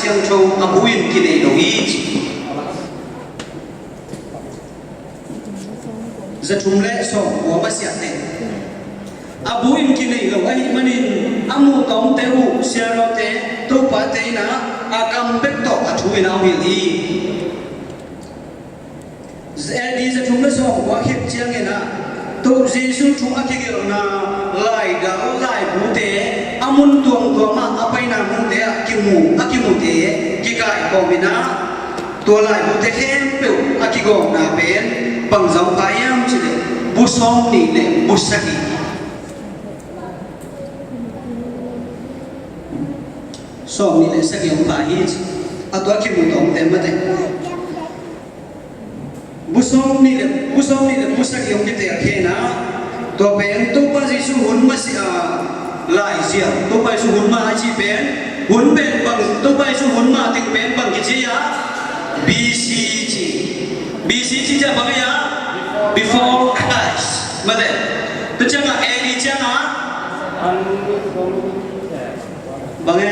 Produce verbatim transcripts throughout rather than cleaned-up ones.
Siangtho a bu in kinei lo hi ci. Za thum le sawm kua masiah teng a bu in kinei lo ahih manin a muhtawmte uh siarawte topate in ah a kam bek tawh a thu in a hong hilh hi. A D za thum le sawm kua khit ciangin ah Topa Jesu thu a kigelhna laidal laibute a mun tuamtuam ah a paina munte ah kimu a kimute kikaikhawm in ah tua laibute khempeuh a kigawmna pen bangzah pha hiam cih leh bu sawm nih le bu sagih. Sawm nih le sagih hong pha hi ci. A tua kimu tawmte mate. Bu sawm nih le bu sawm nih le bu sagih hong kiteel khin ah tua pen Topa Jesu hun masiah, a, laizia Topa Jesu hun ma a ci pen hun pen bang Topa Jesu hun ma teng pen bang kici a B C ci. B C ci ciah bang a before Christ mate. Tua ciangah A D ciangah bang e?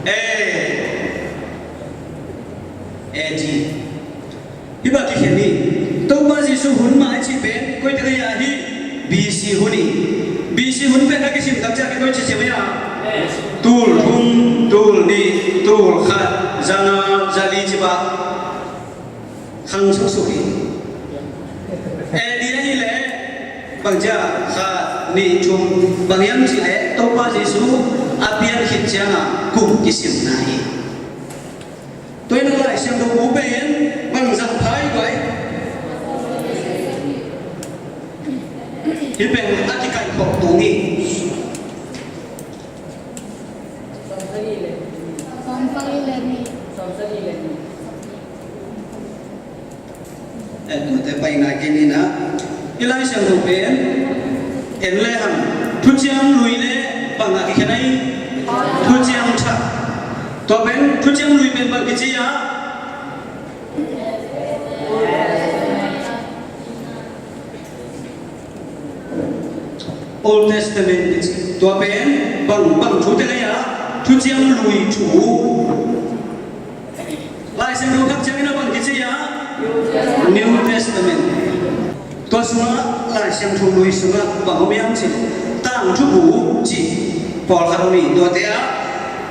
Eh, A D. Hih bang kikhen hi. Topa Jesu hun ma a cih pen koi teng a hi? B C hun hi. B C hun pen a kisim tak ciah koi ci sia maya? Tul thum, tul nih, tul khat, za nga, za li ci bang khang suksuk hi. A D ahih leh bang ciah khat nih thum bang hiam cih leh Topa Jesu a pian khit ciangah kum kisimna hi. Tua in a Lai Siangtho bu pen bangzah pha hi guai. Hih pen a kikaihkhawh tung hi. Sawm sagih le nih. Eh, tuate paina kei ni na. I Lai Siangtho pen en le hang Thuciam Lui le bang a kikhen ahi? Thuciam Thak. Tua pen Thuciam Lui pen bang kici a? Old Testament kici. Tua pen bang, bang thute lei a? Thuciam Lui thu. Lai Siangtho khak ciangin a bang kici a? New Testament. Tua sungah Lai Siangtho Lui sungah bang om hiam cih leh Tangthu Bu cih pawlkhat om hi. Tuate ah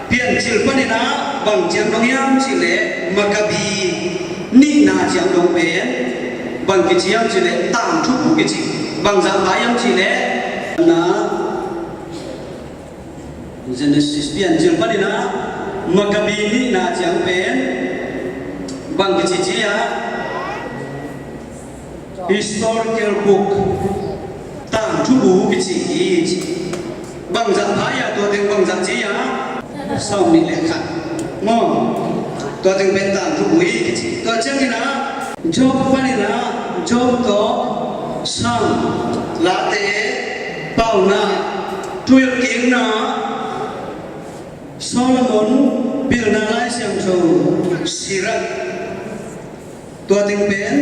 Piancil panin ah bang ciang dong hiam cih leh Makabi nihna ciang dong pen bang kici hiam cih leh Tangthu Bu kici. Bangzah pha hiam cih leh na Genesis Piancil panin ah Makabi nihna ciang pen bang kici ci a? Historical book, Tangthu Bu kici hi ci. Bangzah pha hi a, tua teng bangzah ci a? Sawm nih le khat. Maw? Tua teng pen Tangthu Bu hi kici. Tua ciangin ah Job panin ah Job tawh Sam, Late, Pauna, Thuhilhkikna, Solomon pilna Lai Siangtho, Sirach. Tua teng pen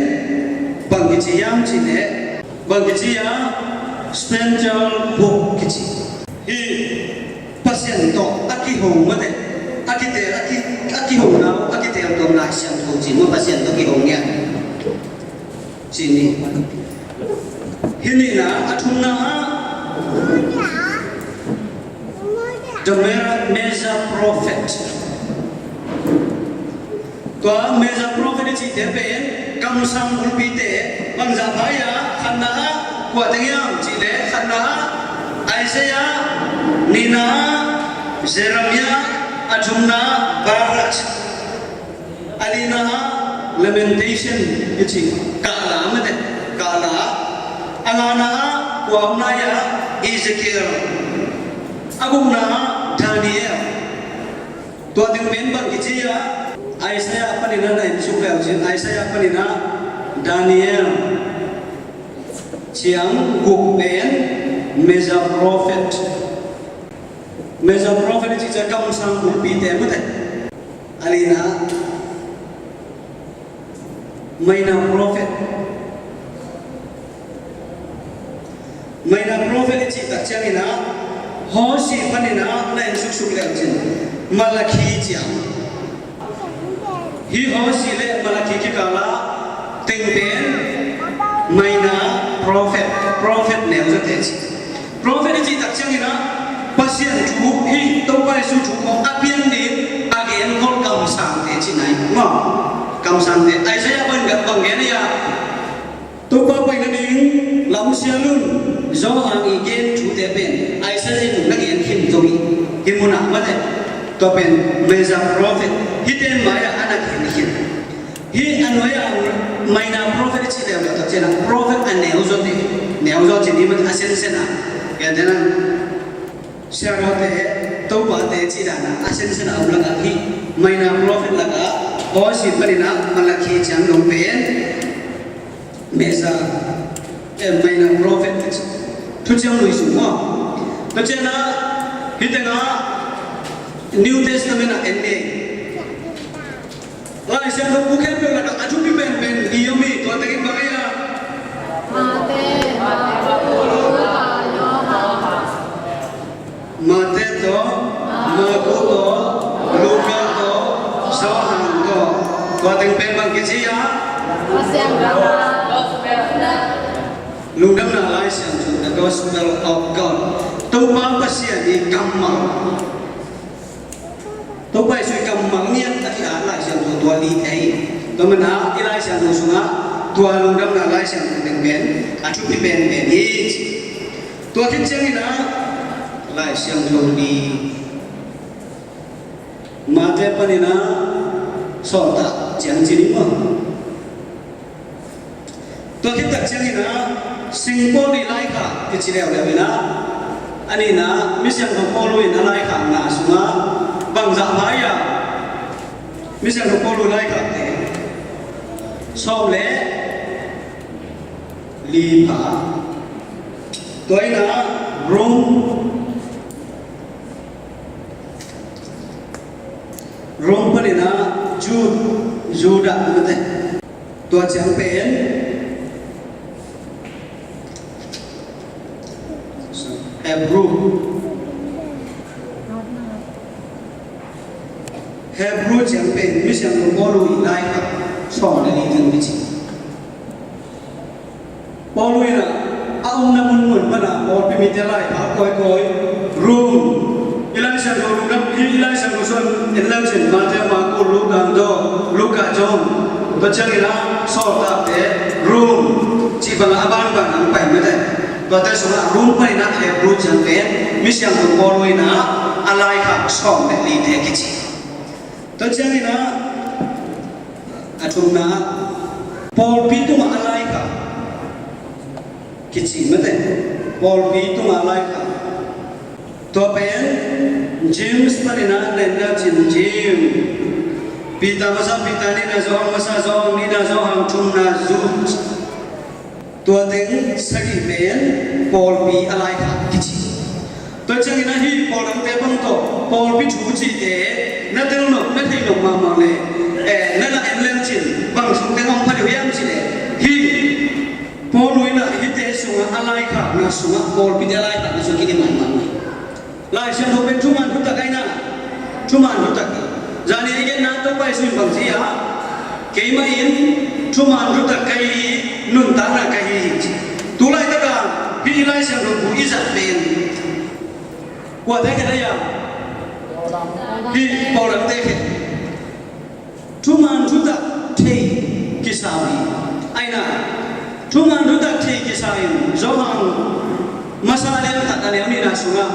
bang kici hiam cih leh bang kici a? Spiritual book kici. Hih Pasian tawh a kihong mate, a kiteel, a ki, a kihong nau a kiteel tuam Lai Siangtho ci maw, Pasian tawh kihong ngiat. Ci ni. Hih nihna, a thumna ah The Me-, Major Prophet. Tua Major Prophet i cihte pen kamsang bulpite bangzah pha hi a? Khatna ah kua teng hiam cih leh khatna ah Isaiah, nihna ah Jeremiah, a thumna ah Baruch. A lina ah Lamentation i ci, kahla mate, kahla. A ngana ah kua om lai ah? Ezekiel. A gukna ah Daniel. Tua teng pen bang kici a? Isaiah panin ah na en suk leu cin, Isaiah panin ah Daniel. Ciang guk pen Major Prophet. Major Prophet i cih ciang kamsang bulpite mate. A lina Minor Prophet. Minor Prophet i cih tak ciangin ah Hosea panin ah na en suksuk leu cin. Malakhi ciang. Hih Hosea le Malakhi kikal a teng pen minor prophet, prophet neu zawte ci. Prophet i cih tak ciangin ah Pasian thu, hih Topa Jesu thu khawng a pian ding a genkhol kamsangte ci nai. Maw, kamsangte. Isaiah bang, bang gen a, Topa pai nading lamsial un. Johan i gen thute pen Isaiah in na gen khin zong hi. Hih munah mate, tua pen major prophet, hihte mai-ah a na gen khin. Hih a nuai-a minor prophet i cih leuleu tak ciangin ah prophet a neu zawte, neu zaw cih ni mate, a sensen a, ya dena siarawte, topate cih dan a, a sensen a om lakah hih minor prophet lakah Hosea panin ah Malakhi ciang dong pen major, eh, minor prophet thuciam lui sung maw. Tua ciangin ah hih tengah New Testament ah en ni. Lai Siangtho bu khempeuh lakah a thupi penpen li om hi, tua tengin bang hi a? Mate, Marku, Luka, Johan. Mate tawh, Marku tawh, Luka tawh, Johan tawh. Tua teng pen bang kici a? Pasian kammal. Lungdamna Lai Siangtho, the Gospel of God. Topa Pasian i kammal. Topa Jesu i kammal ngiat a cih a Lai Siangtho tua li thei. Tua manin ah i Lai Siangtho sungah tua Lungdamna Lai Siangtho teng pen a thupi penpen hi. Tua khit ciangin ah Lai Siangtho li, Mate panin ah Sawltak ciang ci ni maw. Tua khit tak ciangin ah Sing Paul i laikhak kici leuleu in ah, a nihna, Misiangtho Paul in a laikhakna sungah bangzah pha hiam? Misiangtho Paul i laikhakte sawm le li pha. Tua in ah Rom, Rom panin ah Ju-, Judah mate. Tua ciang pen Hebrew, Hebrew ciang pen Misiangtho Paul i laikhak sawm le li teng kici. Paul in ah a omna munmun pan ah pawlpi mite laikhak kawikawi. Rom, i Lai Siangtho Lungdam, i Lai Siangtho sung en leu cin Mate, Marku, Luka, John, Luka, John. Tua ciangin ah Sawltakte, Rom cih bangah a banban hong pai mate. Tuate sungah Rom panin ah Hebrew ciang pen Misiangtho Paul in ah a laikhak sawm le lite kici. Tua ciangin ah a thumna ah pawlpi tungah a laikhak kici mate. Pawlpi tungah a laikhak. Tua pen James panin ah en leu cin James. Peter masa, Peter nihna, Johan masa, Johan nihna, Johan thumna, Jude. Tua teng sagih pen pawlpi a laikhak kici. Tua ciangin ah hih pawldangte bang tawh pawlpi thu cihte na tel nop, na thei nop mahmah leh, eh, na na en leu cin bang sung teng hong pha deuh hiam cih leh, hih Paul in ah hihte sungah a laikhakna sungah pawlpite a laikhakna sungah kidim mahmah hi. Lai Siangtho pen thuman thutak ahi na, thuman thutak hi. Zani a i genna Topa Jesu in bang ci a, keimah in thuman thutak ka hi, nuntakna ka hi hi ci. Tu laitak a hih i Lai Siangtho bu i zat pen kuate khen ahi a? Hih pawldangte khen. Thuman thutak thei kisa uh hi. Ahi na, thuman thutak thei kisa in Johan masa lian khat a neu nihna sungah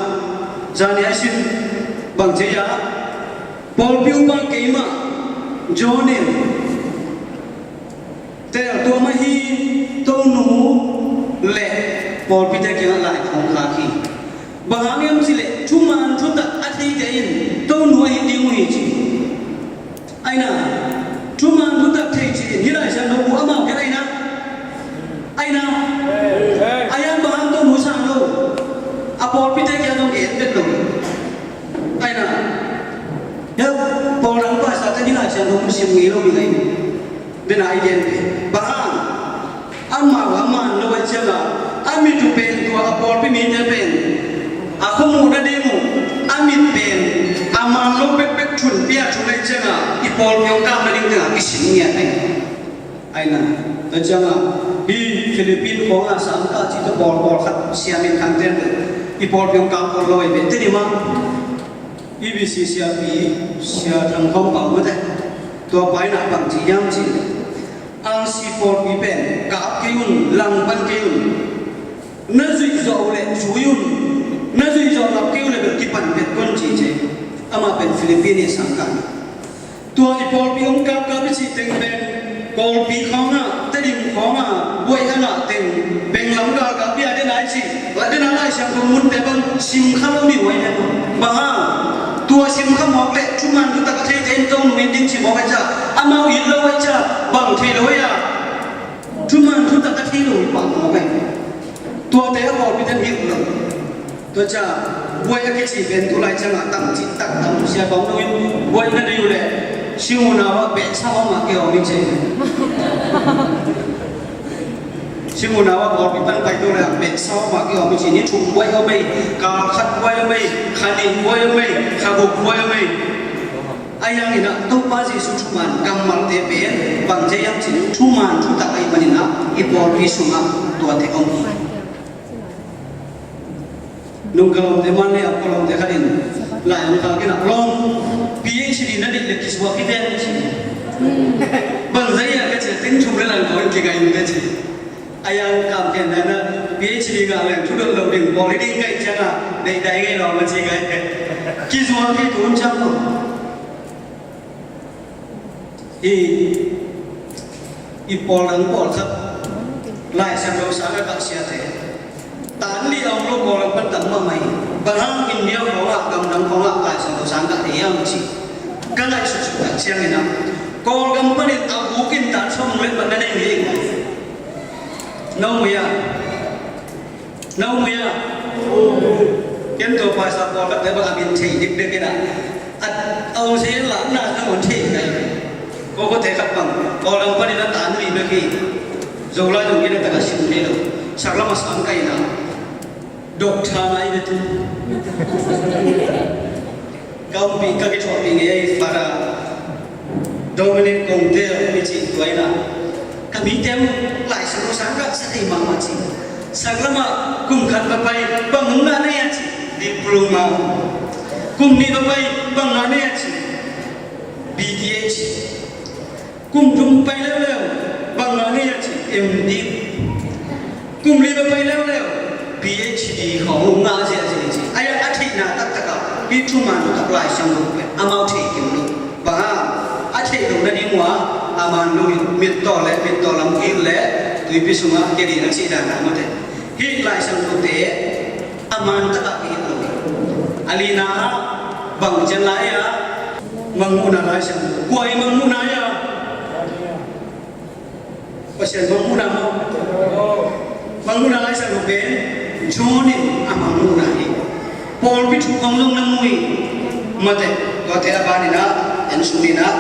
zani a i sin bang ci a, pawlpi upa keimah John in tel tuam ahi Tonu le pawlpite kiangah lai khawng khak hi. Bang hang hiam cih leh thuman thutak a theite in Tonu ahi ding uh hi ci. Ahi na, thuman thutak thei ci-in hih Lai Siangtho bu amau khen ahi na. Ahi na, ahi hang bang hang Tonu sang lo, a pawlpite kiang zong gen vet lo. Ahi na, hih pawldang pastor te hih Lai Siangtho bu sim ngei lo mi ngai. Dena i gen pen bang hang, amau a man lo ahih ciangin a mit uh pen tua a pawlpi mite pen a khuamuh nading uh a mit pen a man lo pek Thunpia thu nei ciangah i pawlpi hong kap nading tengah kisin ngiat ahi. Aina, tua ciangah hih Philippine khawngah sangkah cih tawh pawl pawlkhat siamin khangten i pawlpi hong kap pawl lo ahi ve. Tuni mah i B C siapi Sia Thang Khawm Pau mate, tua pa inah bang ci hiam cih, R C pawlpi pen kap kei un, langpan kei un. Na zuih zawh uh leh zui un, na zuih zawh ngap kei uh leh bel kipan pet kon ci ci. Amah pen Philippine sangkah. Tua i pawlpi hong kapkap i cih teng pen Kawlpi khawngah, Tedim khawngah buai a ngah teng, benglam galkap bia den a i cih, la den a Lai Siangtho munte bang simkha lo mi huai den. Bang hang, tua simkha mawk leh thuman thutak a theite in tong nungin ding ci mawk a i ciah, amau it lo a i ciah, bang thei lo a i ah. Thuman thutak a thei lo hi pah mawk ahi. Tuate a pawlpi ten hilh lo. Tua ciah buai a kici pen tu lai ciangah tam cih tak tam sia bang lo in buai na dei uh leh Simunau ah behsa om ah kei om i ci. Simunau ah pawlpi pan pai tu lai ah behsa om ah kei om i ci. Ni thum buai om ei, kal khat buai om ei, kha nih buai om ei, kha guk buai om ei. Ahi hangin ah Topa Jesuh thuman kammalte pen bang ci hiam cih leh thuman thutak ahih manin ah i pawlpi sungah tuate om hi. Nung ka lawmte man leh a ka lawmte khat in lai hong khak in ah, "Lawm, P H D na neih leh kizuak hi ven," ci. "Bang zah hia?" ka cih leh, "Teng thum leh lang kawin kigai ung," ka ci. A yang kam ken dan a P H D ngah leng thudot lo ding pawl hi ding ka hih ciangah, deih dai ngei lo ma ci ka hi. Kizuak hi tun ciang lo. Hi, i pawl dang pawl khat Lai Siangtho sang a kah siate tan li a om lo, Kawlgam pan tam mahmah hi. Bang hang India khawngah, gamdang khawngah Lai Siangtho sang kah thei hiam ci ka ngaihsut suk tak ciangin ah, Kawlgam panin a bukin tan sawm leh pat na nei hi. No muh hia? No muh hia? Ken tua paisa pawlkhatte bang a min thei dikdek in ah, a, a ong se la na na on thei ngai. Ko ko te khat bang Kawlgam panin a tan ui bek hi. Zolai zong ken a tak a sin thei lo. Sak lam a sang ka hi na. Doctor ngai ve tu. Ka umpih, ka kithuahpih ngei, Father Dominic Kongtel mi cih tua in ah, ka mite uh Lai Siangtho sang kah sa thei mahmah ci. Sak lamah kum khat va pai, bang hong ngah na hia ci, diploma. Kum nih va pai, bang ngah na hia ci, B Th. Kum thum pai leuleu, bang ngah na hia ci, M.Div. Kum li va pai leuleu, P H D khawng ngah zia zia ci. Ahi a, a theihna taktak ah hih thuman thutak Lai Siangtho pen amau thei kim lo. Bang hang, a theih loh nading uh ah, a man lo in mittaw leh mittaw lam kik leh tuipi sungah kei ding a cih dan a mawte. Hih Lai Siangthote a man takah kihilh lo. A lina ah bang ciang lai a, Mangmuhna Lai Siangtho. Kua i Mangmuhna hi a? Pasian Mangmuhna maw? Mangmuhna Lai Siangtho pen John in a Mangmuhna hi. Pawlpi thu khawng zong na mu hi. Mate, tuate a ban in ah, en sung in ah,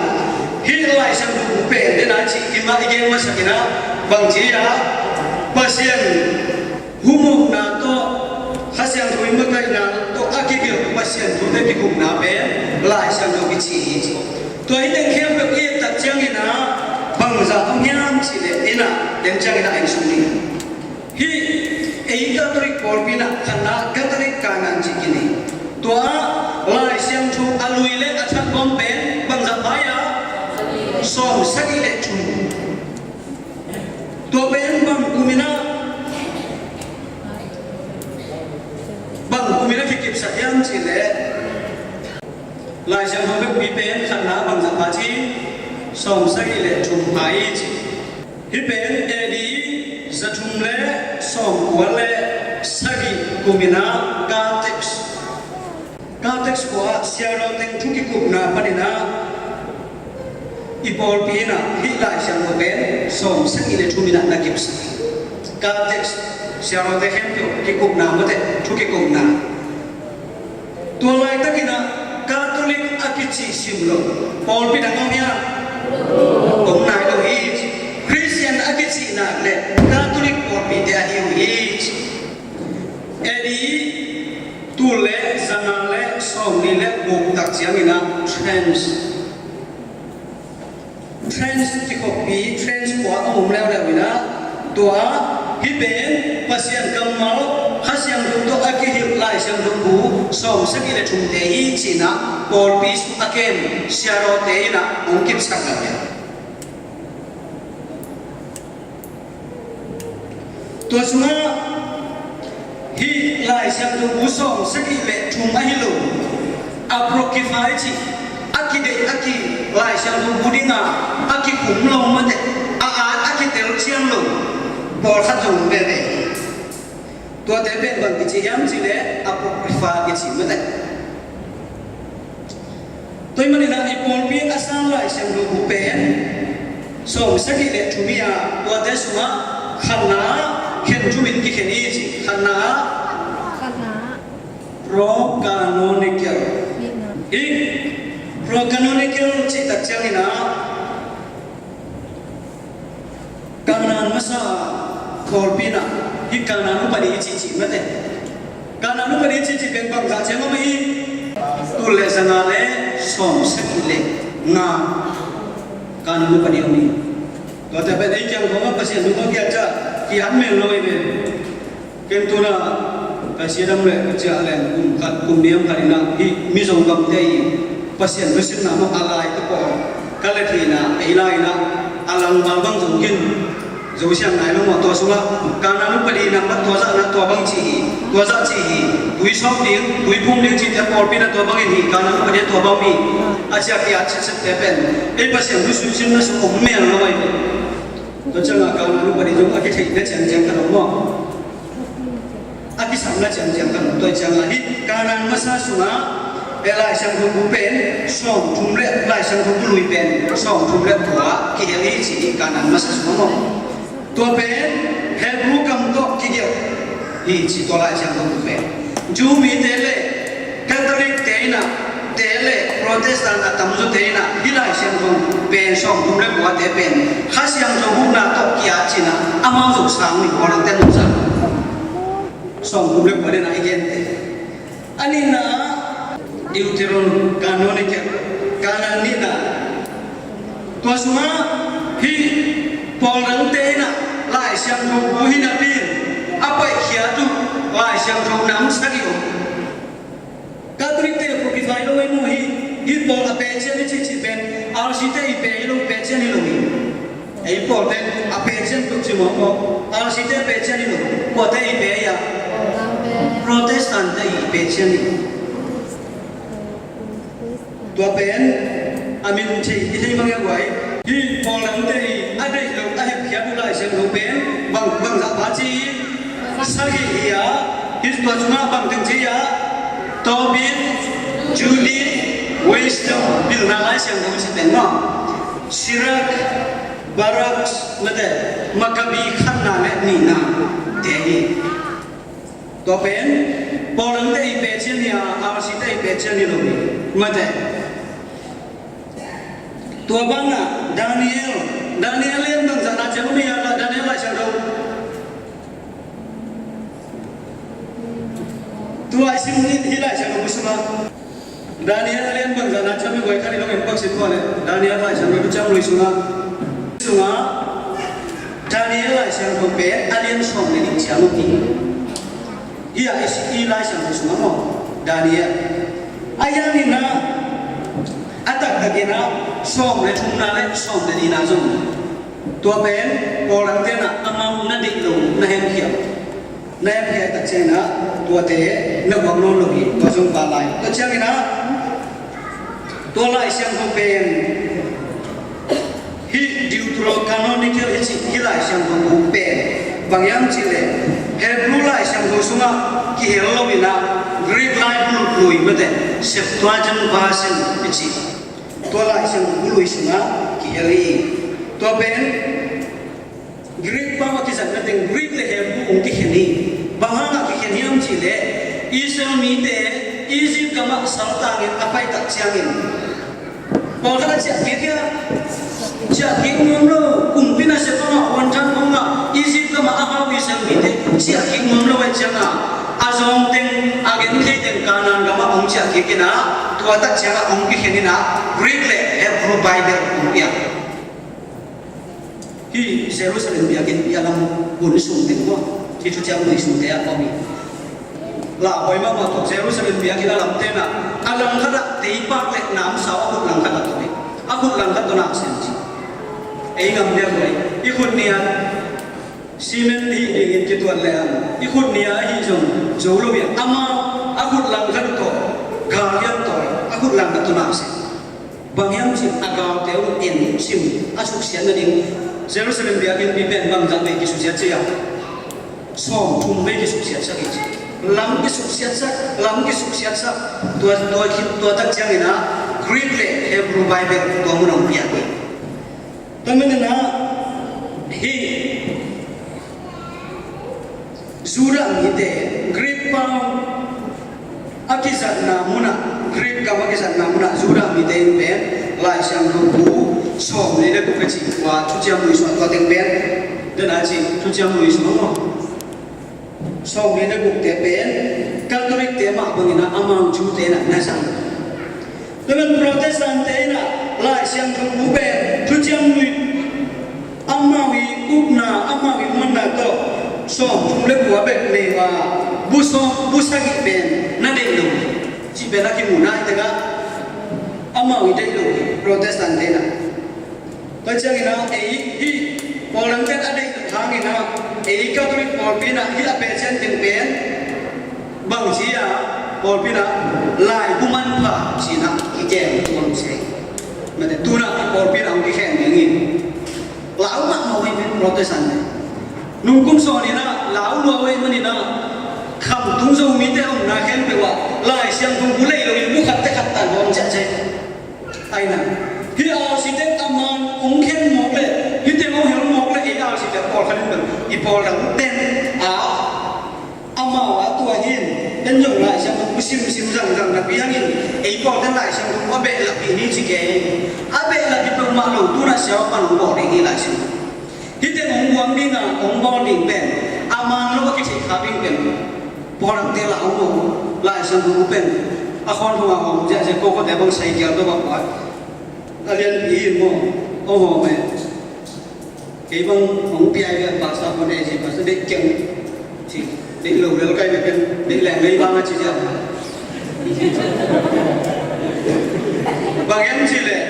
hih Lai Siangtho bu pen den a cih i mah i gen masak in ah, bang ci a, Pasian humukna tawh, Kha Siangtho in makaihna tawh a kigelh Pasian thute kikupna pen Lai Siangtho kici hi ci. Tua hi teng khempeuh i et tak ciangin ah, bangzah om hiam cih leh in ah, teng ciangin ah en sung ni. Hih ei Catholic pawlpi in ah khatna Catholic Canon ci kinei. Tua ah Lai Siangtho a lui leh a thak bawm pen bangzah pai a, sawm sagih leh thum. Tua pen bang kum in ah, bang kum in ah kikipsak hiam cih leh, Lai Siangtho bekpi pen khatna bangzah pha ci, sawm sagih leh thum pha hi ci. Hih pen A D za thum leh sawm kua leh sagih kum in ah Caltex, Caltex khua ah Sia Rau Teng thu kikupna panin ah, i pawlpi in ah hih Lai Siangtho pen sawm sagih leh thum in ah na kipsak hi. Caltex, Sia Rau Teng khempeuh kikupna mawte, thu kikupna. Tua laitakin ah Catholic a kicih sim lo pawlpi dang om hiam? Om nai lo hi. Christian a kicih nak leh Catholic pawlpite ahi uh hi. A D tul leh zanga leh Sawmnih le guk tak ciangin ah, trans, trans kikhoppi, trans khua a om leuleu in ah, tua hih pen Pasian kammal, Kha Siangtho tawh a kihilh Lai Siangtho bu sawmsagih le thumte hi ci-in ah, pawlpi sung a kem siarawte in ah hong kipsak lo hi. Tua sungah hih Lai Siangtho bu sawmsagih le thum ahi lo, Apocrypha i cih, a kideih a ki, Lai Siangtho bu dingah a kikum lo mate, a at a kitel cian lo pawlkhat zong veve hi. Tuate pen bang kici hiam cih leh Apocrypha kici mate. Tua ahih manin ah i pawlpi in a sang Lai Siangtho bu pen sawmsagih le thum hi a, tuate sungah khatna ah khen thum in kikhen hi ci. Khatna ah, khatna ah, pro-canonical. Nihna. Hih pro-canonical cih tak ciangin ah, Kanaan masa pawlpi in ah, hih Kanaan upadi i cihcih mate. Kanaan upadi i cihcih pen bangzah ciang om hi? Tul le zanga le sawmsagih le nga Kanaan upadi om hi. Tuate pen ei kiang khawng ah Pasian thu khawng kiat ciang kiat mel lo hi ve. Ken tu-in ah ka siadam leh ka ciah leng kum khat, kum nih khat in ah hih Mizo gamte i Pasian lungsim na mah a lai ka pawl ka let hi in ah, ei lai in ah a langmal bang zong khin zo siang nai lo maw. Tua sungah Kanaan upadi nang bang tua zah na tua bang ci hi, tua zah ci hi, tui sawp ding, tui phum ding cihte pawlpi in ah tua bangin hi, Kanaan upadi tua bang hi. A ciah kiat sitsette pen ei Pasian lungsim na sung om mel lo hi. Tua ciangah Kanaan upadi zong a kitheihna ciangciang ka lo maw. A kisapna ciangciang ka lo. Tua ciangah hih Kanaan masa sungah, eh, Lai Siangtho bu pen sawmthum le, Lai Siangtho bu lui pen sawmthum le kua kihel hi ci hi, Kanaan masa sungah maw. Tua pen Hebrew kam tawh kigelh hi ci, tua Lai Siangtho bu pen. Jew mite le Catholic te in ah, te le Protestant a tamzawte in ah hih Lai Siangtho pen sawmthum le kuate pen Kha Siangtho huhna tawh ki-at ci-in ah amau zong sang ni, Paul in ten zong sang. Sawmthum le kua den ah i gente. A nihna Deuterocanonical, Kanaan nihna. Tua sungah hih Paul dangte in ah Lai Siangtho bu hi napi in a paihkhiat uh Lai Siangtho nam sagih om. Catholic te Apocrypha hi lo ei maw, hih, hih Paul a pecian i cihcih pen R C te i pe hi lo, pecian hi lo hi. Ei Paul te a pecian tuk ci mawk maw, R C te pecian hi lo, kuate i pe hi a? Protestant te i pecian hi. Tua pen a min thei, i thei mang ia guai. Hih Paul dangte i a deih lo a hepkhiat uh Lai Siangtho pen bang, bangzah pa ci hi? Sagih hi a. Hih tua sungah bang teng ci hi a? Tobit, Judith, Wisdom, pilna Lai Siangtho ci pen maw. Sirach, Barak, mate, Maccabi khatna le nihna te hi. Tua pen Paul dangte i pecian hi a, R C te i pecian hi lo hi. Mate. Tua bangah Daniel, Daniel lian bangzah na ciang om hi a, Daniel Lai Siangtho. Tua i sim ni hih Lai Siangtho bu sungah Daniel lian bangzah na ciang om hi, guai khat i lawm in bang sim kua leh, Daniel Lai Siangtho bu ciang lui sungah, sungah Daniel Lai Siangtho pen a lian sawm le nih ciang om hi. Hih a i si i Lai Siangtho sungah maw, Daniel. A hiang in ah a taktak in ah sawm le thumna le sawm le nihna zong. Tua pen Paul dangte in ah amau na deih lo, na hemkhia, na hemkhia tak ciangin ah tuate na guak nawn lo hi, tua zong pa lai. Tua ciangin ah tua Lai Siangtho pen, hih Deuterocanonical i cih hih Lai Siangtho bu pen bang hiam cih leh Hebrew Lai Siangtho sungah kihel lo in ah Greek lai bu lui mate, Septuagint version i cih, tua Lai Siangtho bu lui sungah kihel hi. Tua pen Greek pau a kizatna teng Greek le Hebrew hong kikhen hi. Bang hangah kikhen hiam cih leh Israel mite Egypt gamah saltangin a pai tak ciangin pawlkhat a ciah kik hia? Ciah kik nuam lo. Kumpi nasep bangah, wanthang bangah, Egypt gamah a hau Israel mite ciah kik nuam lo ahih ciangah A zawng teng, a genthei teng Kanaan gamah hong ciah kik in ah, tua tak ciangah hong kikhen in ah, Greek le Hebrew Bible hong piak. Hih Jerusalem biakinn pi a lam hun sung teng maw, hih Thuciam Lui sungte ah kawm hi. Lah hoih mahmah tawh Jerusalem biakinn a lamte in ah, a langkhat ah teipak le namsau a khut langkhat ah tawh hi. A khut langkhat tawh namsau ci. Ei ngam dia hoih. I khut nih a cement hih dingin kituat le ang, i khut nih a ahi zong zo lo hi. Amau a khut langkhat tawh, gal hiam tawh, a khut langkhat tawh namsau. Bang hiam cih a galte un en sim a suksiat nading, Jerusalem biakinn pi pen bangzah vei kisuksiat sia? Sawmthum vei kisuksiatsak hi ci. Lam kisuksiatsak, lam kisuksiatsak. Tua, tua, tua tak ciangin ah Greek le Hebrew Bible tua mun hong piak hi. Tua manin ah hih Judah mite, Greek pau a kizatna munah, Greek gam a kizatna munah Judah mite in pen Lai Siangtho bu sawmli le guk a cih tua Thuciam Lui sungah tua teng pen, den a cih Thuciam Lui sungah maw, sawmli le gukte pen Catholic-te mah bangin ah amau Jew-te in ah na zang. Tua pen Protestant-te in ah Lai Siangtho bu pen Thuciam Lui, amau i upna, amau i manna tawh sawmthum le kua bek nei a, bu sawm, bu sagih pen na deih lo hi cih pen a kimu nai tengah, amau i deih lo hi Protestant-te in ah. Tua ciangin ah ei hih pawlangte a deih hangin ah, ei Catholic pawlpi in ah hih a pecian teng pen bangci a, pawlpi in ah laibu manpha ci-in ah kikem tuam se. Mate, tu-in ah pawlpi in ah hong kikhen ding hi. Lau mahmah uh hi pen Protestant-te. Nungkum sawnin ah lau lua uh ahih manin ah khamtung Zomite a omna khempeuh ah Lai Siangtho bu lei loin bu khat teh khat tan hawm ciahciah hi. Ahi na, hih a site a man hong khen mawk leh, hih teng hong hel mawk leh, ei a site pawlkhat in bel i pawl dang ten a, amau a tua hi in, en zong Lai Siangtho bu simsim zangzang napi hangin ei pawlten Lai Siangtho bu a behlap hi ni ci kei. A behlap hi peuhmah lo, tu-in ah siapa hong bawl ding hi Lai Siangtho. Hih teng hong buang ding a, hong bawl ding pen a man lo a kitheih kha ding pen pawlangte lau maw. Lai Siangtho bu pen a khawn hong a hawm ziahziah, ko kote bang sai kial tawh bang pawt a lianpi in maw, hong hawm e. Kei bang hong piai ve, pastor hong e ci, pastor deih keng ci. Deih lo lel kai ve ken, deih leng lei bang a ci ziau. Bang hiam cih leh,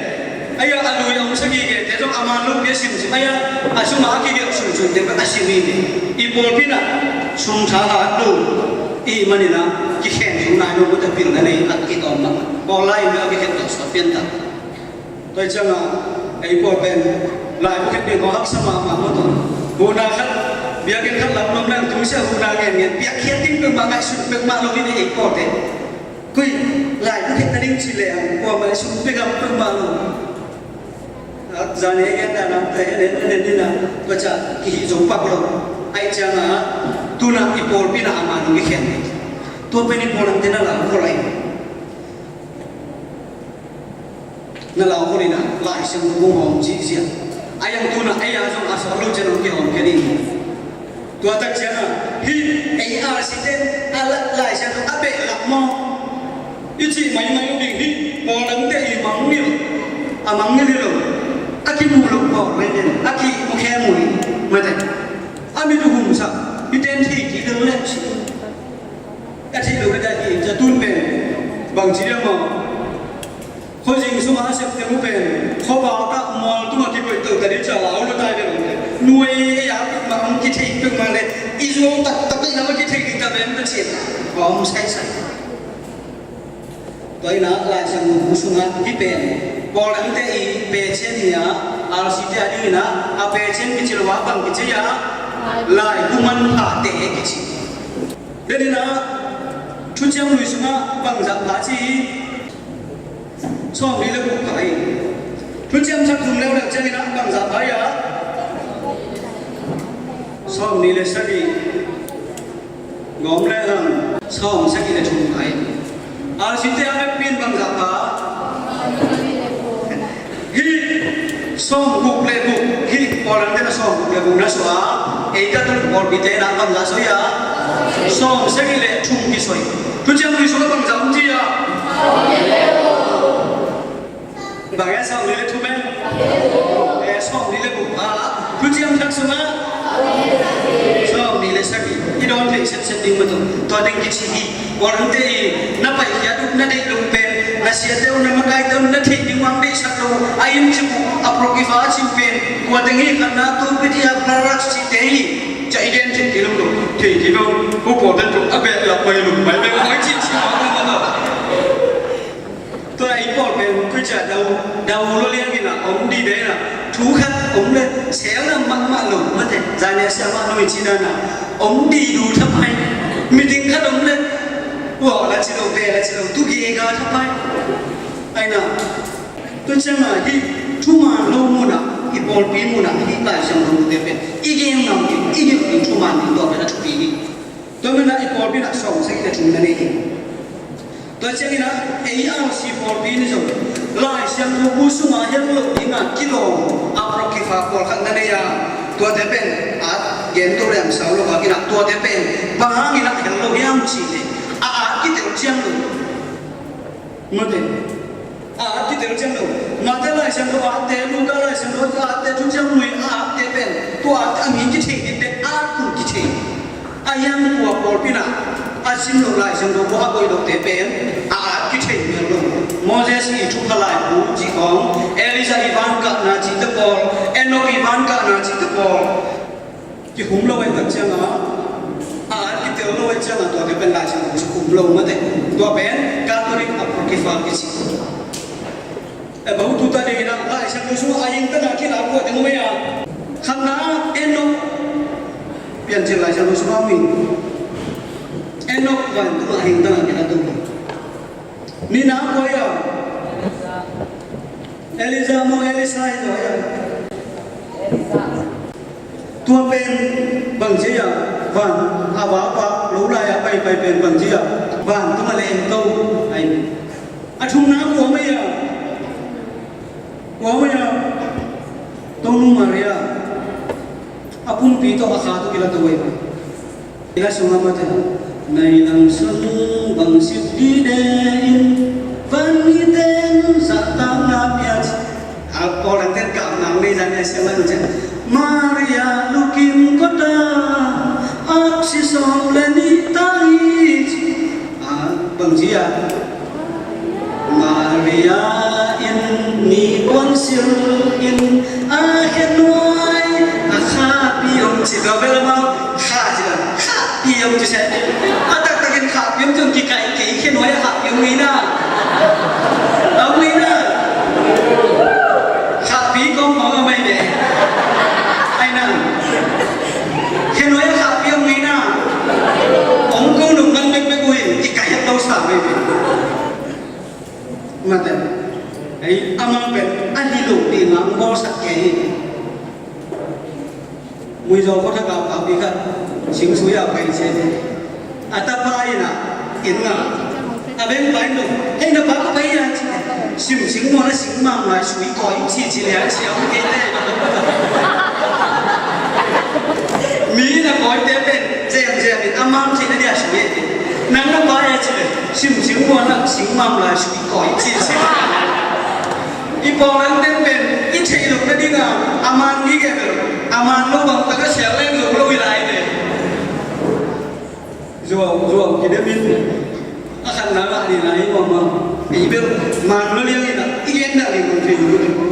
aia, a lui a hong sagih kei te zong a man lo pi a simsim, aia, a sum a kigelh sunsun te a sim hi ve. I pawlpi in ah sum tha hat lo i hih manin ah kikhen sung nai lo, mate, pilna nei a kitawm mah. Pawl lai in a kikhen tawh sawt pian ta. Tua ciangin ei pawl pen laibu khen ding kong haksa mahmah maw tawh. Huhna khat, biakinn khat lam nuam leng tungsiah huhna ngen ngen piakkhiat ding peuhmah, ngaihsut peuhmah lo in ei pawlte. Koi laibu khen nading ci leng kuamah i sum pia ngam peuhmah lo. Zan ei gen na nam te en en en en ni na, tua ciang kihih zo pak lo. Ahih ciangin tu-in ah i pawlpi in ah a man hong kikhen ding. Tua pen i pawlangte na lau khol lai. Na lau khol in ah Lai Siangtho bu hong hawm ziahziah. A yang tu-in ah ei a zong a sawt lo ciang hong kihawm kei ding. Tua tak ciangin hih ei a site a la-, Lai Siangtho a behlap maw i cih maimai lo ding. Hih pawlangte i mangngilh, a mangngilh hi lo. A kimuh loh pawl mah in a kimu khem uh hi, mate. A mit uh humsak, hih ten thei kik lel leh ci. A thei lo ka dai hi, tua tun pen bangci dia maw? Khuazing sungah a sep teng uh pen khuavak ah mual tungah kikoih to ta ding ci a lau lua tai ve. Nuai ei a peuhmah hong kithei peuhmah leh i zuau taktak i lam a kithei ding ta ven Pasian. Hawm saisai. Tua in ah Lai Siangtho bu sungah hih pen pawlangte i pecian hi a, R C te a dingin ah a pecian kici lo a, bang kici a, laibu manphate kici. Denin ah Thuciam Lui sungah bangzah pha ci hi. Sawmli le guk pha hi. Thuciam Sak thum leuleu ciangin ah bangzah pha hi a? Sawmli le sagih. Gawm le hang, sawmsagih le thum pha hi. R C te a vekpi in bangzah pha? Hih sawmguk le guk, hih pawlangte na sawmguk le guk na suah a, Ei Catholic pawlpite in ah bangzah soi a, sawm sagih le thum kisoi. Thuciam Lui sungah bangzah om ci a, bang e, sawmnih le thum e, eh, sawmnih le guk a, Thuciam Thak sungah sawmnih le sagih. I dawn thei setset ding mah tawh tua teng kici hi. Kawlgam te i na paikhiat uh na deih loh pen, na siate uh na makaite uh na theih ding uh hong deihsak lo uh a, inn cih uh Apocrypha a cih uh pen kua teng hi? Khatna Tupi Dia Parallax cihte hi. Ca i gen thei kei lo lo, thei kei lo. Ko pawlten tuk a behlap mai lum mai bek mai cih cih mah na lo. Tua i pawl pen koi ca dau dau lo liang in a, om di de na. Thu khat om le sel na mahmah lo mate. Zan nia siamah nong i ci dan a, om di du thapai. Meeting khat om le ua la ci lo, be la ci lo, tu ge ga thapai. Ai na, tua ciang a hih thuman lo mun ah, i pawlpi mun ah hih Lai Siangtho te pen i gen ngam ding, i hilh ding thuman ding, tua pen a thupi hi. Tua manin ah i pawlpi in ah sawm sagih le thum na nei hi. Tua ciangin ah ei R C pawlpi in zong Lai Siangtho bu sungah hel loh dingin kilawm Apocrypha pawlkhat na nei a, tuate pen at gen to lem sau lo a, kinah tuate pen bang hangin ah hel lo hiam cih leh a at kitel ciang lo. Mate, a at kitel ciang lo. Mate Lai Siangtho a atte, Luka Lai Siangtho a atte, Thuciam Lui a atte pen tua atte a mi kithei ding pen a at kun kithei. A hiang tua pawlpi in ah a sim loh Lai Siangtho khua a koih lohte pen a at kithei mel lo. Moses i thupha laibu cih khawng, Elijah i van kahna cihte pawl, Enoch i van kahna cihte pawl kihum lo ahih tak ciangin a at kitel lo ahih ciangin tuate pen Lai Siangtho sung khum lo mate. Tua pen Catholic Apocrypha kici. E, bang tu ta ding in ah Lai Siangtho sungah a hing tangah kilau kua teng om ei a? Khatna Enoch. Piancil Lai Siangtho sungah om hi. Enoch vantung a hing tangah kilau tung hi. Nihna kua ei a? Elijah maw, Elisha hi zaw ei a? Tua pen bang ci a, van a va pa lo lai a paipai pen bang ci a, vantung a leh en to ai. A thumna kua om ei a? Kua om ei a? Tonu Maria. A pumpi tawh a kha tawh kila to ei. Ina sungah mate, na i nang sung bang sip dide in van mite in zahtakna pia ci. A pawlangte in kap nang nei zan e siam a nu ciang, Maria lukim kota, aksi sawm le nih ta hi ci. A bang ci a? Maria in mi puan sil in a khenuai a khahpi om ci. Tua bel amau kha ci la, khahpi om ci se. A taktakin khahpi om ci, kikaih kei, khenuai a khahpi om ngei na. A om ngei na. Khahpi kong mawk a mai ve. Ai na. Khenuai a khahpi om ngei na. Ong ko nung kan bekbek uh in kikaih a to sa mai ve. Mate. Ei, amau pen a hi lo ding a hong bawlsak kei hi. Muizaw khuathak a papi khat sing sui a pai ci. A tapa in a, inn ngah a, bengpa in zong, hei, na pa kua pai a ci. Sim sing muan a sing mam lai sui kawi ci ci le a ci a hong kei te. Mi in a kawite pen zem zem in a mam ci na dia sui e. Nang na pa e ci le, sim sing muan a sing mam lai sui kawi ci ci. I pawlangte pen i theih loh nading a, a man ngei kei bel, a man lo bang tak a sial leng zo lo i lai ve. Zuau zuau kidem in a khatna ngah ding a i mawh mawh. I bel man lo liang in a i gen dah ding bang thei lo.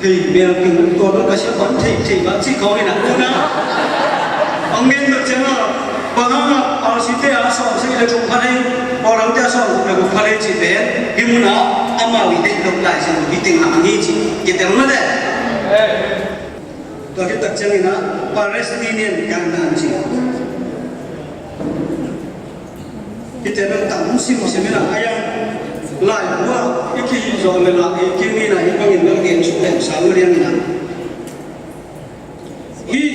Thei bel king tua bel ka sia pan thei thei bang ci khawng in a, una. Hong gen bel ciang a, bang hang a, R C te a sawm sagih le thum pha thei, pawlangte a sawm guk le guk pha thei ci pen, hih mun a amau i deih loh Lai Siangtho hi teng a hi ci. Kitel mah teh. Tua khit tak ciangin a Palestinian Canaan ci. Hihte bel tam simsim in a, a yang laibu ah i kihih zawh leh lah, ei kiang in a hih bangin bel gen suk lem sa lo liang in a. Hih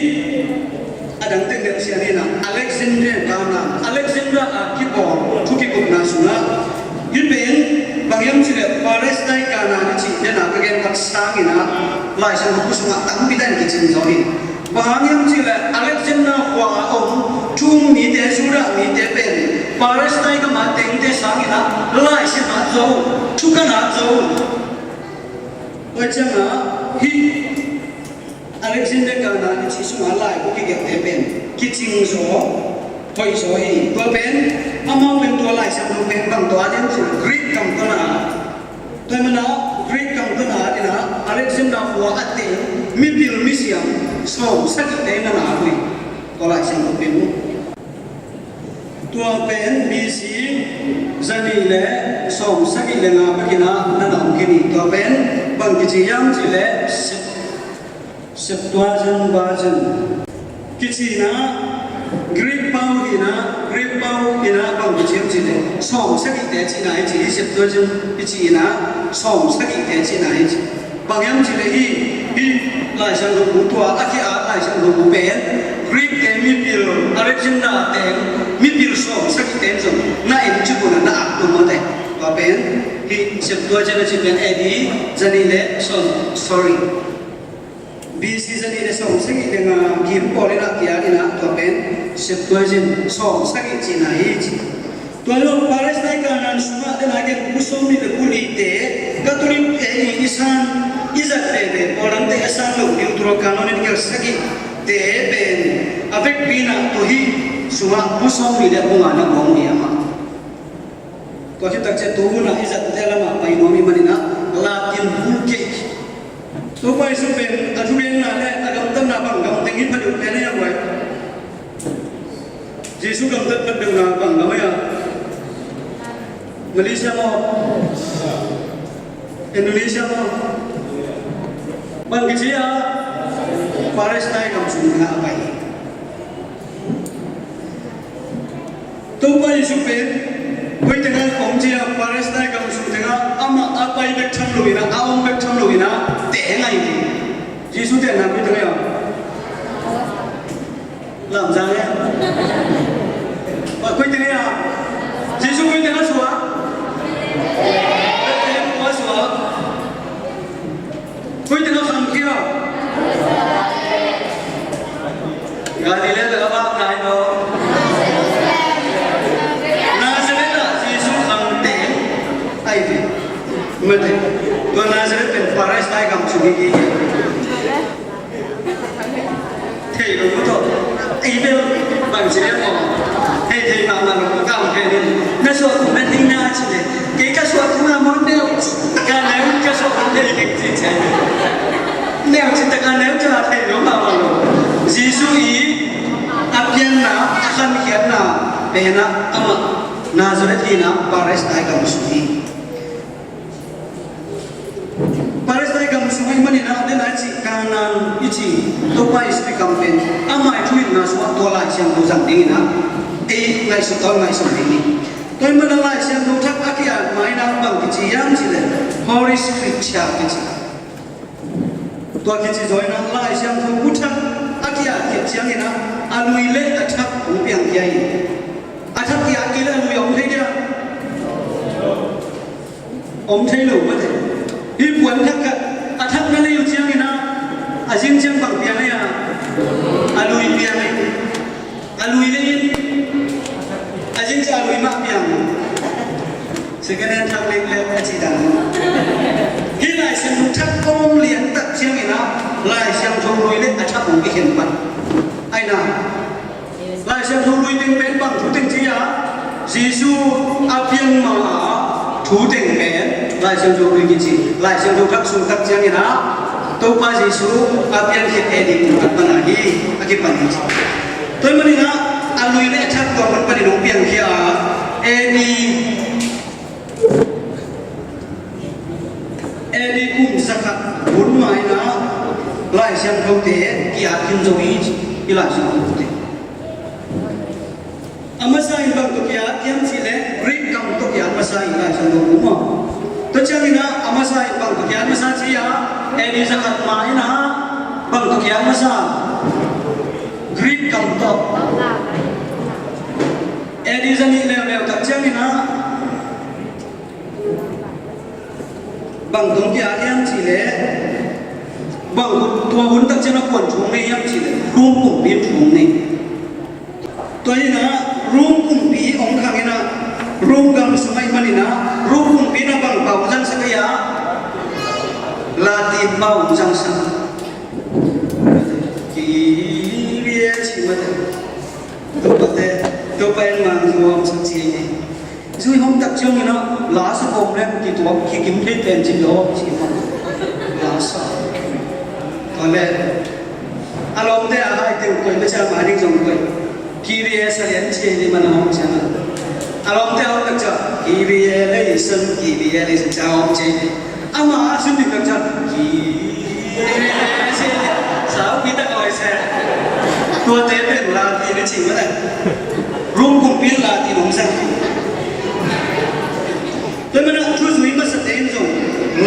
a dang teng bel sian in a, Alexandria Canaan, Alexandria a kibawl thu kikupna sungah, hih pen bang hiam cih leh Palestine Canaan i cih den a ka gen khat sangin a, Lai Siangtho sungah tampi tak in kicing zaw hi. Bang hang hiam cih leh Alexander khua a om thu um mite, Judah mite pen Palestine gam a tengte sangin ah laisiangtho ah zo, thukan ah zo. Tua ciangin ah hih Alexander Kahn a kici sungah laibu kigelhte pen kicing zaw, hoih zaw hi. Tua pen, amau pen tua laisiangtho pen bang tawh at hiam cih leh Greek gam tawh na at. Tua manin ah Greek gam tawh na at in ah Alexander khua a teng mipil misiam sawm sagihte in na na at uh hi. Tua laisiangtho pen uh. Tua pen B C zanih le sawm sagih le nga bek in ah na na om khin hi. Tua pen bang kici hiam cih leh Sep-, Septuagint version kici in ah, Greek pau hi in ah, Greek pau in ah bang kici hiam cih leh sawm sagihte cihna hi ci hi. Septuagint kici in ah sawm sagihte cihna hi ci. Bang hiam cih leh hih, hih laisiangtho bu, tua a ki-at laisiangtho bu pen Greek te mipil, Alexander teng mipil sawm sagihte in zong na en cih uh na na at uh mawk hi. Tua pen hih Septuagint a cih pen A D zanih le sawm, sorry, B C zanih le sawm sagih le nga kim pawl in ah ki-at in ah tua pen Septuagint sawm sagih cihna hi ci. Tua lo Palestine Kanaan sungah den a gen bu sawmnih le bu lite, Catholic te i, i san, i zat veve, Paul lamte a san lo, Deuterocanon in gel sagihte pen a vekpi in ah tua hih sungah bu sawmnih le bu nga na guang uh hi amah. Tua khit tak ciang tu hun ah i zatte lamah pai nuam i hih manin ah Latin bul kei. Topa Jesu pen a thugenna le a gamtatna bang gam teng hi pha deuh pen a hiam vai? Jesu gamtat phat deuhna bang gam a hia? Malaysia maw? Indonesia maw? Bang kici a? Palestine gam sung tengah a pai. Topa Jesu pen koi tengah om ci a? Palestine gam sung tengah. Amah a pai bek tham lo in ah, a om bek tham lo in ah, teh ngai hi. Jesu tehna koi tengah a? Lamzang e. Koi tengah a? Jesu koi tengah suak? Bethlehem khua suak. Koi tengah khangkhia? Galilee le a bak nai lo. Nazareth ah Jesu khang teng ahi ve. Mate. Tua Nazareth pen Palestine gam sung hi. Thei lo maw tawh. Ei bel bang ci leh maw. Thei thei mahmah lo, ka kam thei lo. Na suah kong na thei na ci leh. Kei ka suah kong a maw neu. Ka neu ka suah kong thei kei ci ci. Neu ci tak a neu ci a thei lo mahmah lo. Jesu i a pianna, a khankhiatna pen ah amah Nazareth hi in ah Palestine gam sung hi. Palestine gam sung ahih manin ah, den a i cih Kanaan i cih Topa Jesu i gam pen amah i thuhilhna sungah tua Lai Siangtho zang dingin ah ei ngaihsut tawn, ngaihsun ding hi. Tua ahih manin ah Lai Siangtho thak a ki-at ma in ah bang kici hiam cih leh Holy Scripture kici. Tua kici zaw in ah Lai Siangtho bu thak a ki-at khit ciangin ah a lui le a thak hong piangkhia hi. A thak ki-at kei leh a lui a om thei dia? Om thei lo mate. Hih puan thak khat a thak na nei uh ciangin ah a zing ciang bang piang ei a? A lui piang ei. A lui lei in a zing ciang a lui mah piang. Second hand thak lei lei a ci dan. Hih Lai Siangtho thak om lian tak ciangin ah Lai Siangtho lui le a thak hong kikhen pan. Ai na. Lai Siangtho lui teng pen bang thu teng ci a? Jesu a pian ma a thu teng pen Lai Siangtho lui kici. Lai Siangtho thak sung tak ciangin ah Topa Jesu a pian khit A D kum khat pan a hi a kipan hi ci. Tua ahih manin ah a lui le a thak tua pan panin hong piangkhia a, A D A D kum zakhat hun ma in ah Lai Siangthote ki-at khin zo hi ci, hih Lai Siangthote. A masa in bang tawh ki-at hiam cih leh Greek gam tawh ki-at masa hi Lai Siangtho bu maw. Tua ciangin ah a masa in bang tawh ki-at masa ci a, A D zakhat ma in ah bang tawh ki-at masa? Greek gam tawh. A D zanih leuleu tak ciangin ah bang tawh ki-at hiam cih leh Bang hun, tua hun tak ciang a kuan thu hong nei hiam cih leh Rom kumpi in thu hong nei. Tua hi-in ah Rom kumpi hong khang in ah, Rom gam sung ahih manin ah Rom kumpi in ah bang pau hong zangsak hiam? Latin pau hong zangsak. Kyrie ci mah te. Topa te, Topa in mang zuam sak ci hi. Zui hong tak ciangin ah la sa kawm leng kituak kikim thei pen ci lo ci mah. La sa. Tua leh a lawmte a hai teng koi, Pasian mah ding zong koi. Kyrie sa lian ci hi, man a hong ciang a. A lawmte a hong tak ciang Kyrie eleison, Kyrie eleison ci a hong ci hi. Amah a sun ding tak ciang Kyrie eleison. Sau pi tak oi se. Tuate pen Latin i cih mah leh, Rom kumpi in Latin hong zang. Tua manin ah thuzui masate in zong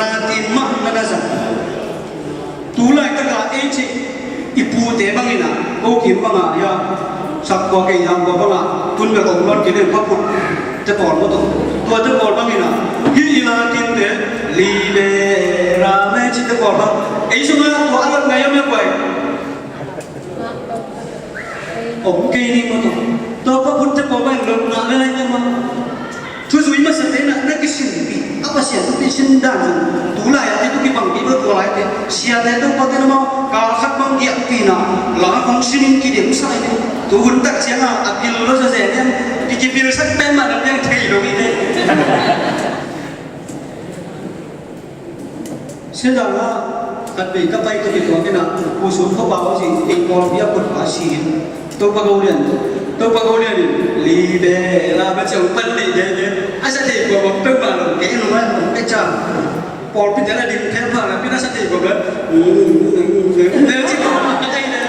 Latin mah na na zang. Tu laitak a ei cih i pute bangin ah, ko kim bang a, ya, sak kua kei yang kua bang a, tun bel om lon kei leng, phaphut te pawl maw tawh. Tuate pawl bangin ah, hih i Latin te, Liber a me cihte pawl bang. Ei sungah tua a lot ngai a me kuai. Om kei ni maw tawh. Tua phaphut te pawl bang lot ngah le lai te maw. Thuzui masate in ah na kisinpih a, Pasian tawh kisin dan zong tu lai-a te tawh kibang kei lo, tua lai te siate, Topa te na maw, kal khat bang giahpih in ah la hong sin in kidemsa hi. Tu hun tak ciang a a pil lo sa zen hiam, ki, kipilsak pen mah lam hiam thei lo hi te. Sia dang ah khat vei ka pai ka kituak in ah, Pu Sum khuapa aw ci, ei pawlpi a kutpa si hi. Topa ko lian, Topa ko lian in, Liber a me ci hong pan lih veve. A sa thei kua bang peuhmah lo, kei nung a hong pia ciang. Pawlpi te la ding pia pha la, pi na sa thei kua bang. Neu ci kua bang ka thei le.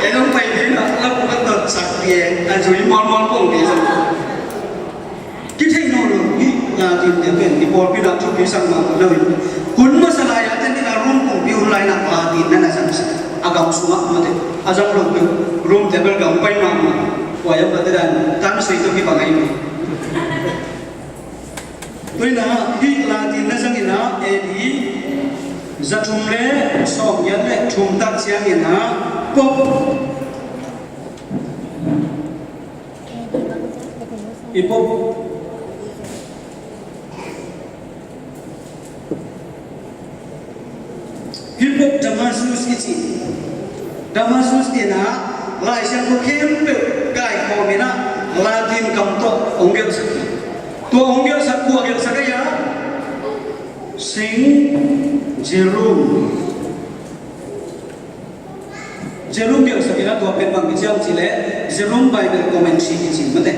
Ei nong pai ding a, la pu ka tot sak pia, a zui mualmual kong pia sa. Kithei nawn lo hi, Latin te pen i pawlpi ah thupi sak mah lo hi. Hun masa lai-a te ni la Rom kumpi hun lai-in ah Latin na na zangsak a, gam sungah mate. A zang lo peuh Rom te bel gam pai mahmah. Tua hiam, mate dan tan sui tawh kibang ahi mah. Tua hi-in ah hih Latin na zangin ah A D za thum le sawmgiat le thum tak ciangin ah Pope i Pope, hih Pope Damasus i cih, Damasus in ah Lai Siangtho khempeuh kaikhawm in ah Latin kam tawh hong gelhsak hi. Tua hong gelhsak, kua gelhsak ahi a? Saint Jerome. Jerome gelhsak in ah, tua pen bang kici hiam cih leh Jerome Bible Commentary kici mate.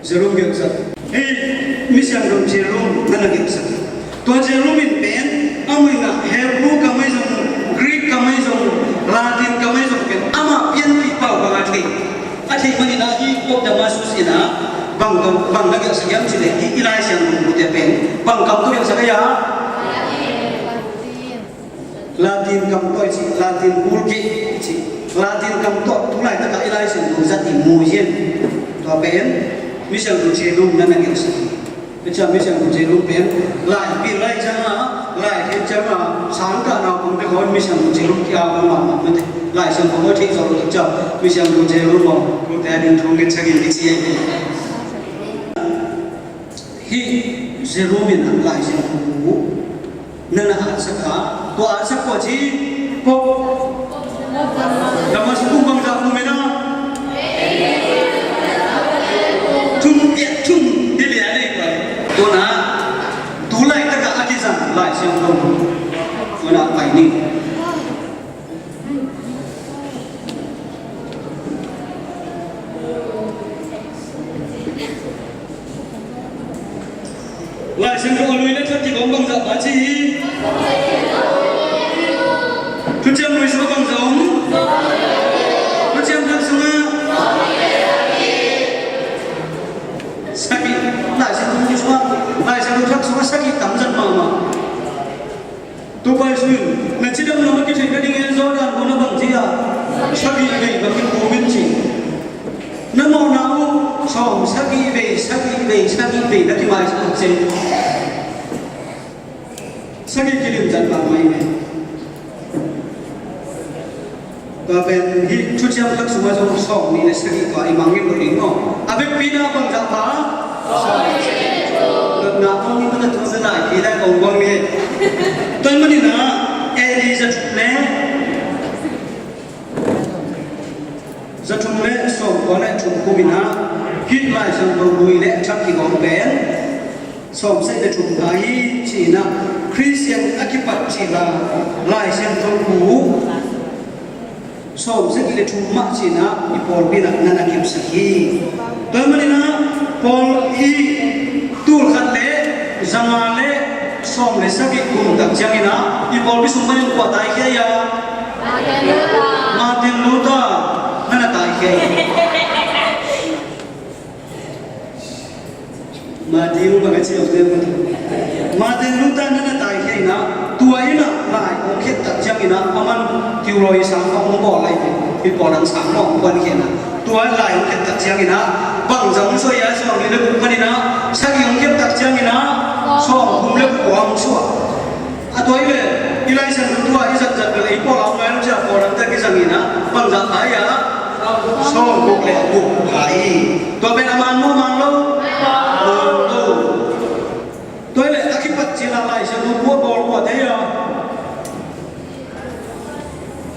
Jerome gelhsak. Hei, misiangtho Jerome na na gelhsak. Tua Jerome in pen amah in ah Hebrew kam ahi zong, Greek kam ahi zong, Latin kam ahi zong pen amah pianpih pau bang a thei. A theih manin ah hih Pope Damasus in ah bang, bang na gelhsak hiam cih leh hih i Lai Siangtho bute pen bang kam tawh gelhsak ahi a? Latin kam tawh i cih, Latin bulgit i cih, Latin kam tawh tu laitak a i Lai Siangtho zat i mu hi. Tua pen misiangtho Jerome na na gelhsak hi. Tua ciang misiangtho Jerome pen lai pil lai ciang a, lai thei ciang a, sangkah naupangte khawng misiangtho Jerome ki-au mahmah mate. Lai Siangtho a theih zawh lo tak ciang misiangtho Jerome aw, kote a ding thu ngetsak in kici hi. Hih Jerome in ah Lai Siangtho na na atsak a, tua atsak kua ci, Pope Damasus, kum bangzah kum in ah? Thum, eh, thum, hi leh a nei pai. Tua na, tu laitak a a kizang Lai Siangtho. Tua na pai ni. Lai Siangtho a lui le thak kigawm bangzah pa ci hi? Thuciam lui sungah bangzah om? Thuciam thak sungah? Sagih. Lai Siangtho lui sungah, Lai Siangtho thak sungah sagih tam zat mahmah. Topa Jesu in na cidam lam a kitheih nading en zaw dan ko na bang ci a? Sagih vei bang kiphum in ci. Na mawhna uh sawm sagih vei, sagih vei, sagih vei na kimaisak uh ci. Sagih kilim zat bang mai mai. Tua pen hih thuciam tak sungah zong sawm nih le sagih tua i mangngilh lo ding maw? A vekpi na bangzah pha? Lotna kong i mana tuang zanai pi lai kong bang ni. Tua i manin ah A D za thum le za thum le sawm kua le thum kum in ah hih Lai Siangtho lui le a thak kigawm pen sawm sagih le thum pha hi ci-in ah Khristian a kipat cih la Lai Siangtho bu sawm sagih le thum mah ci-in ah i pawlpi in ah na na kepsak hi. Tua ahih manin ah pawl hi tul khat le za nga le sawm le sagih kum tak ciangin ah i pawlpi sung panin kua taikhia hi a? Martin Luther na na taikhia hi. Martin Luther ka ci om deuh. Martin Luther na na taikhia in ah tua in ah lai hong khet tak ciangin ah aman theology sang hong bawl lai hi. Pawl dang sang hong kuan khia in ah tua lai hong khet tak ciangin ah bang zong suai a sawm nih le guk panin ah sagih hong khet tak ciangin ah sawm thum le kua hong suah. A tua hi ve, i Lai Siangtho tua i zat zat bel ei pawl a om nai lo cia pawl dang tak i zang in ah bangzah pha hi a? Sawm guk le guk pha hi. Tua pen a man maw man lo? Man lo. Tua hi leh a kipat cil a Lai Siangtho bu a bawl kua te hi a?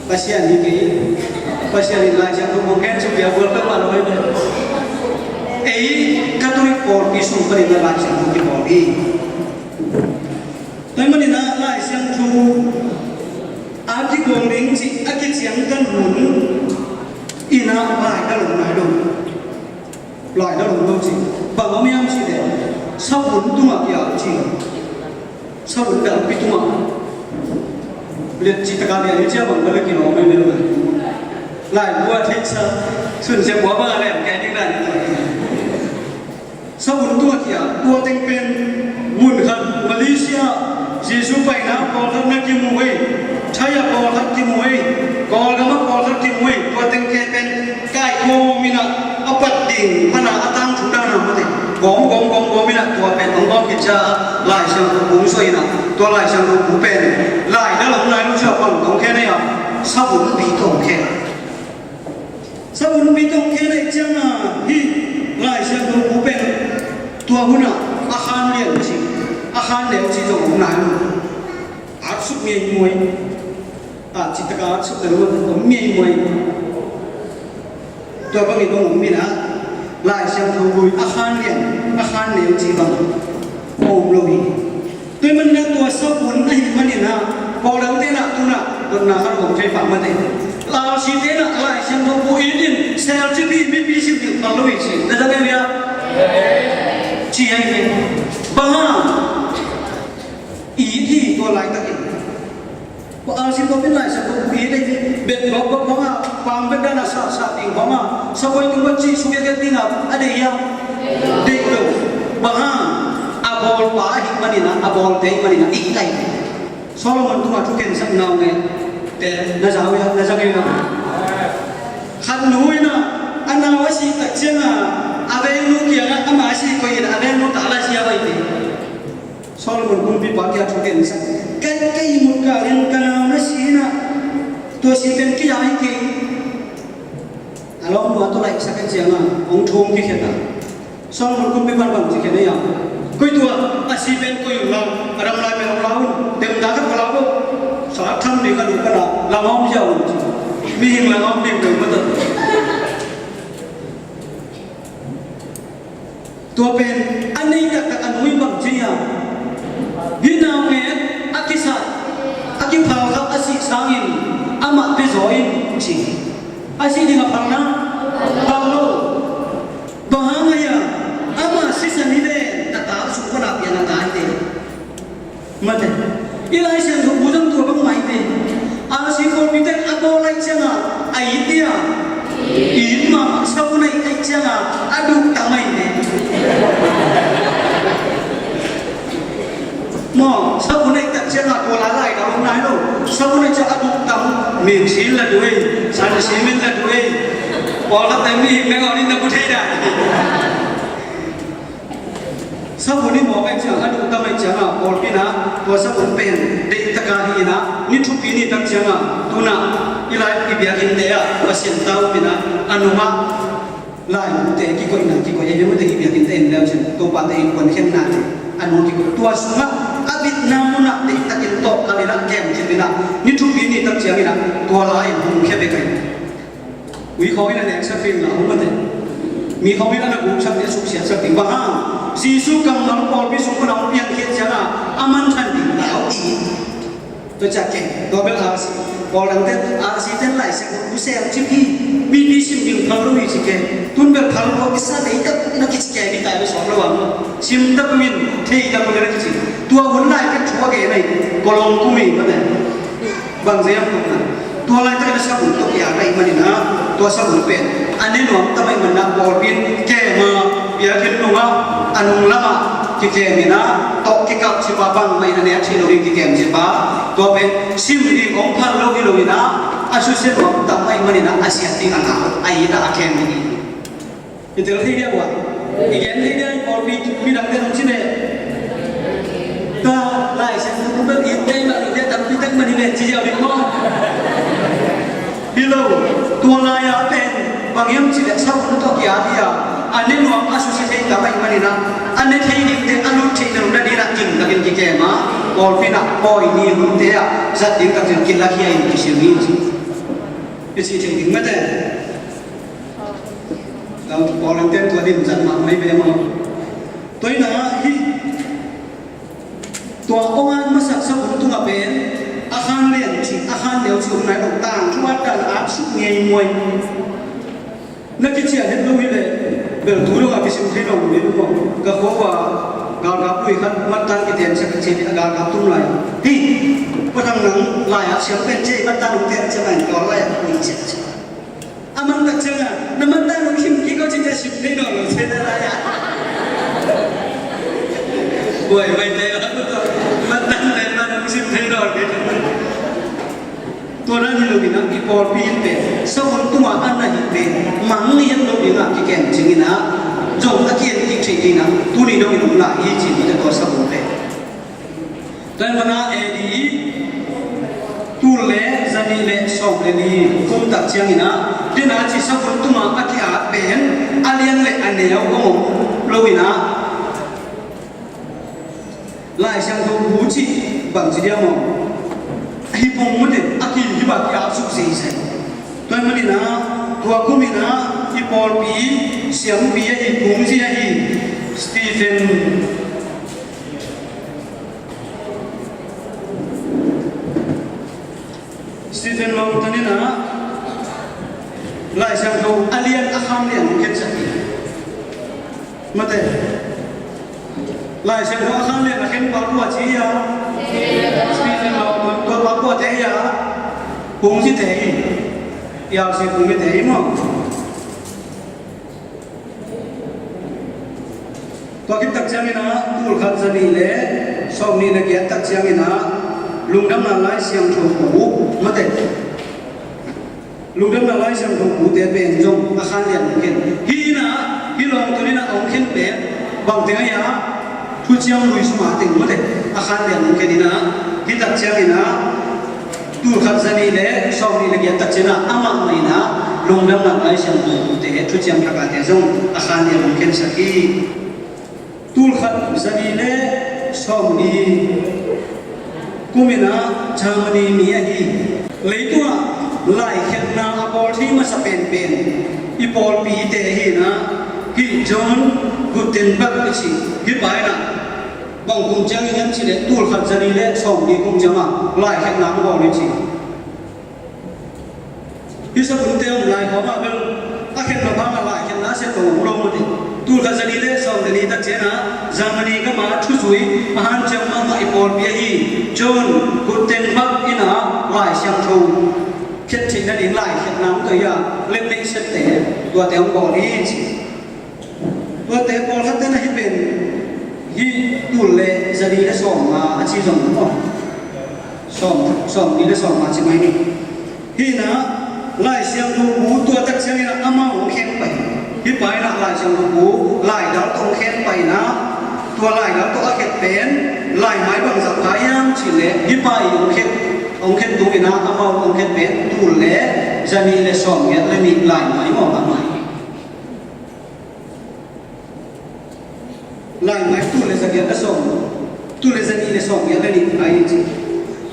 Pasian hi kei. Pasian in Lai Siangtho bu gen suk pia bual peuhmah lo hi ve. Ei Catholic pawlpi sung panin a Lai Siangtho kibawl hi. Tua ahih manin ah Lai Siangtho a kibawl ding cih a kiciangtan hun in ah lai na lom nai lo. Lai na lom lo cih bang om hiam cih leh savun tungah kial cih lo. Savun dalpi tungah. Lian cih takah lian hi cia bang bel kilawm hi mel lai. Lai bua theihsa sun sia bua bang a lem kai ding lai. Savun tungah kial, tua teng pen mun khat Malaysia Jesu paina pawlkhat na kimu hi. Thai ah pawlkhat kimu hi. Kawlgam ah pawlkhat kimu hi. Tua teng ke pen kaikhawm in ah a pat ding pan a a tangthu dan a mate. Gawm gawm gawm gawm in ah tua pen hong gawm khit cia Lai Siangtho bu hong suah in ah tua Lai Siangtho bu pen lai na lom nai lo cia bang tong khe na hi a? Savun pi tong khe. Savun pi tong khe na hi ciang a hih Lai Siangtho bu pen tua hun ah a khan lian cih a khan neu cih zong om nai lo. At suk ngeingoi. A cih takah suk ngeingoi om ngeingoi. Tua bangin om in ah Lai Siangtho lui a khan lian a khan neu cih bang om lo hi. Tua ahih manin ah tua savun ahih manin ah pawl dangte in ah tu-in ah dotna khat om thei pah mate. Lai site in ah Lai Siangtho bu it in sel ci pi mipi sim ding phal lo hi ci. Na za ngai lia ci ahi ve. Bang hang it hi tua laitakin. Tua a si tua pen Lai Siangtho bu it ahi ve. Bet gawp gawp hong a, pang bet dan a sa sa ding hong a, sa koi tung bat ci suk ya ket ding a, a deih hiam? Deih lo. Bang hang a bawlpa ahih manin ah a bawlte ahih manin ah it lai. Solomon tungah thu khensak nau nge te na za uh hiam, na za ngei lo. Khat nu in ah a nau a sih tak ciang a a vengnu kiangah ama a sih koih in a vengnu ta la sia bai te. Solomon kumpipa kiang thu khensak. Ka, ka ihmut kal in ka nau na si in ah tua si pen kei a hi kei. A lawmnu a tawh laihsak a ciang a hong thum kikhen a. Solomon kumpipa in bang ci khen hiam? Koi tua a si pen koi un la, a dam lai pen hong la un, demda khat ka la un. Sa tham ding a duh ka la, la ngawm zia un ci. Mihing la ngawm ding pen mata. Tua pen a nei taktak a nu in bang ci hiam? Hih naungek a kisat a kiphal kha a sih sangin amah pia zaw in ci. A sih ding a phal na? Phal lo. Bang hang a hiam? Amah sisan hi ven a ta sung pan a pian a ta hi te. Mate. I Lai Siangtho bu zong tua bang mah hi te. A si pawlpite a bawl ahih ciangin a it dia. It mahmah, savun a it ahih ciangin a duk tam ahih te. Maw, savun a it tak ciangin tua lai lai na om nai lo. Savun a it ciangin a duk tam. Mik sil la duh ei, san sil min la duh ei. Pawlkhat te mi hing meng aw nin na bu thei dan. Savun i mawk ahih ciangin a duk tam ahih ciangin a pawlpi in a Tua sabun pen deihtak a hi in ah, ni thupi ni tak ciangah, tu-in ah i lai i biakinnte ah Pasian ta uh in ah, a nungah laigute kikoihna kikoih, ei mite i biakinnte en le uh cin, Topate innkuan khenna te a nungah kikoih. Tua sungah a bitna munah deihtakin tawh kal in ah, kem cip in ah, ni thupi ni tak ciangin ah tua lai in hong khia bek ahi. Ui khawng in a neksak ding, a hong mate. Mi khawng in a na guksak ding, a suksiatsak ding. Bang hang, Jesuh kammal pawlpi sung pan a hong piangkhia ciangah a manthan ding lau i. Tua ciah ken, tua bel a si. Pawl dangte a si ten Lai Siangtho uh sem cip hi. Mipi sim ding phal lo hi ci ke. Tun bel phal lo, i sa dei tak na kici ke, mi tai bel sawm lo ang. Sim tak min, thei tak min na kici. Tua hun lai ka thu a ke nei, Kolong kumi mate. Bang ziam kum na. Tua laitakin a sabun tawh kiat ahih manin ah, tua sabun pen a ne nuam ta ahih manin ah, pawlpi in kem a, biakinn nungah, a nung lamah kikem in ah, tawh kikalh cip a, bangmah in a nek cih lo ding kikem cip a, tua pen sim ding hong phal lo hi lo in ah, a susia nuam ta ahih manin ah, a siat ding a lau, a it a, a kem hi. I tel thei dia ua. I gen thei dia, i pawlpi midangte nong ci leh, ka Lai Siangtho bel it thei mah lo dia, tampi tak mah ni leh ci ziau ding maw. Hi lo, tua lai-a pen bang hiam cih leh sabun tawh kiat hi a, a ne nuam a susia thei ta ahih manin ah, a ne thei dingte a lut theihna nung nading in ah gimtakin kikem a, pawlpi in ah pawi ni hunte ah zat ding tak ciang kilakhia in kisim hi ci. I cih thei ding mate. Tua pawl in ten tua dim zat mahmah hi ve maw. Tua in ah hih, tua hong at masak sabun tungah pen a khan lian cih, a khan neu cih om nai lo, tangthu at dan at suk ngei muai. Na kician het lo hi leh bel tu dong a kisim thei lo hi lo maw. Ka khua ua galkap lui khat mattan kiten sak a ci a, galkap tum lai. Hih, Pa Thang, nang lai-at siam pen ci, mattan hong ten sak a, tua lai-at lui sak a ci. A man tak ciangin, na man dan hong sim kik o ci, tua sim thei nawn lo ci, na lai-at. Buai mai te la, man dan pen man hong sim thei nawn lo. Tua dan hi lo in ah, i pawlpi in pen sabun tungah a na hih pen mang hi lo ding a kikem cing in ah, zong a ki-en kik theih ding in ah, tuni dong in om lai hi ci, tua sabun pen. Tua hi a, A D tul le zanih le sawm le li kum tak ciangin ah, den a ci sabun tungah a ki-at pen a lian le a neu hong om lo in ah, Lai Siangtho bu cih bang ci diam maw. Hih pong mute a ki, hih bang ki-at suk zeizai. Tua hi manin ah, tua kum in ah i pawlpi siampi ahi, kungzi ahi Stephen Stephen Lawngton in ah Lai Siangtho a lian a khan lian hong khensak hi. Mate. Lai Siangtho a khan lian a khen pa kua ci hi a? Stephen Lawngton, tua pa kua te hi a? Kungzi te hi. I R C kungzi te hi maw. Tua khit tak ciangin ah, tul khat zanih le sawmnih le giat tak ciangin ah, Lungdamna Lai Siangtho bu, mate. Lungdamna Lai Siangtho bute pen zong a khan lian hong khen. Hih in ah, hih Lawngton in ah hong khen pen bang teng ahi a, Thuciam Lui sung a teng, mate, a khan lian hong khen in ah, hih tak ciangin ah, tul khat zanih le sawmnih le giat tak ciangin ah, amah mah in ah Lungdamna Lai Siangtho bute, Thuciam Thak a te zong a khan lian hong khensak hi. Tul khat zanih le sawmnih kum in ah Germany mi ahi. Leitungah laikhekna a bawl thei masa penpen i pawlpite hi in ah, hih John Gutenberg i cih, hih pa in ah bang kum ciang i hiam cih leh, tul khat zanih le sawmnih kum ciangah laikhekna hong bawl hi ci. Hih sabunte om lai khawng ah bel a khenna bangah laikhekna a siat tawh om lo mah hi. Tul khat zanih le sawmnih le li tak ciangah Germany gam ah thuzui a hanciam mahmah i pawlpi ahi John Gutenberg in ah Lai Siangtho khet theih nading laikhekna hong tawh hi a, lemlei siatte tuate hong bawl hi ci. Tuate pawlkhatte na hih pen, hih tul le zanih le sawmnga a ci zong maw. Sawm, sawmnih le sawmnga ci mai ni. Hih in ah Lai Siangtho bu tua tak ciangin ah amah hong khen pah hi. Hih pa in ah Lai Siangtho bu laidal tawh hong khen pah in ah, Tua lailal tawh a khet pen laimai bangzah pha hiam cih leh, hih pa i hong khet, hong khet tung in ah amau hong khet pen tul le zanih le sawmgiat le nih laimai mawh a mai. Laimai tul le zagiat le sawm, tul le zanih le sawmgiat le nih a mai ci.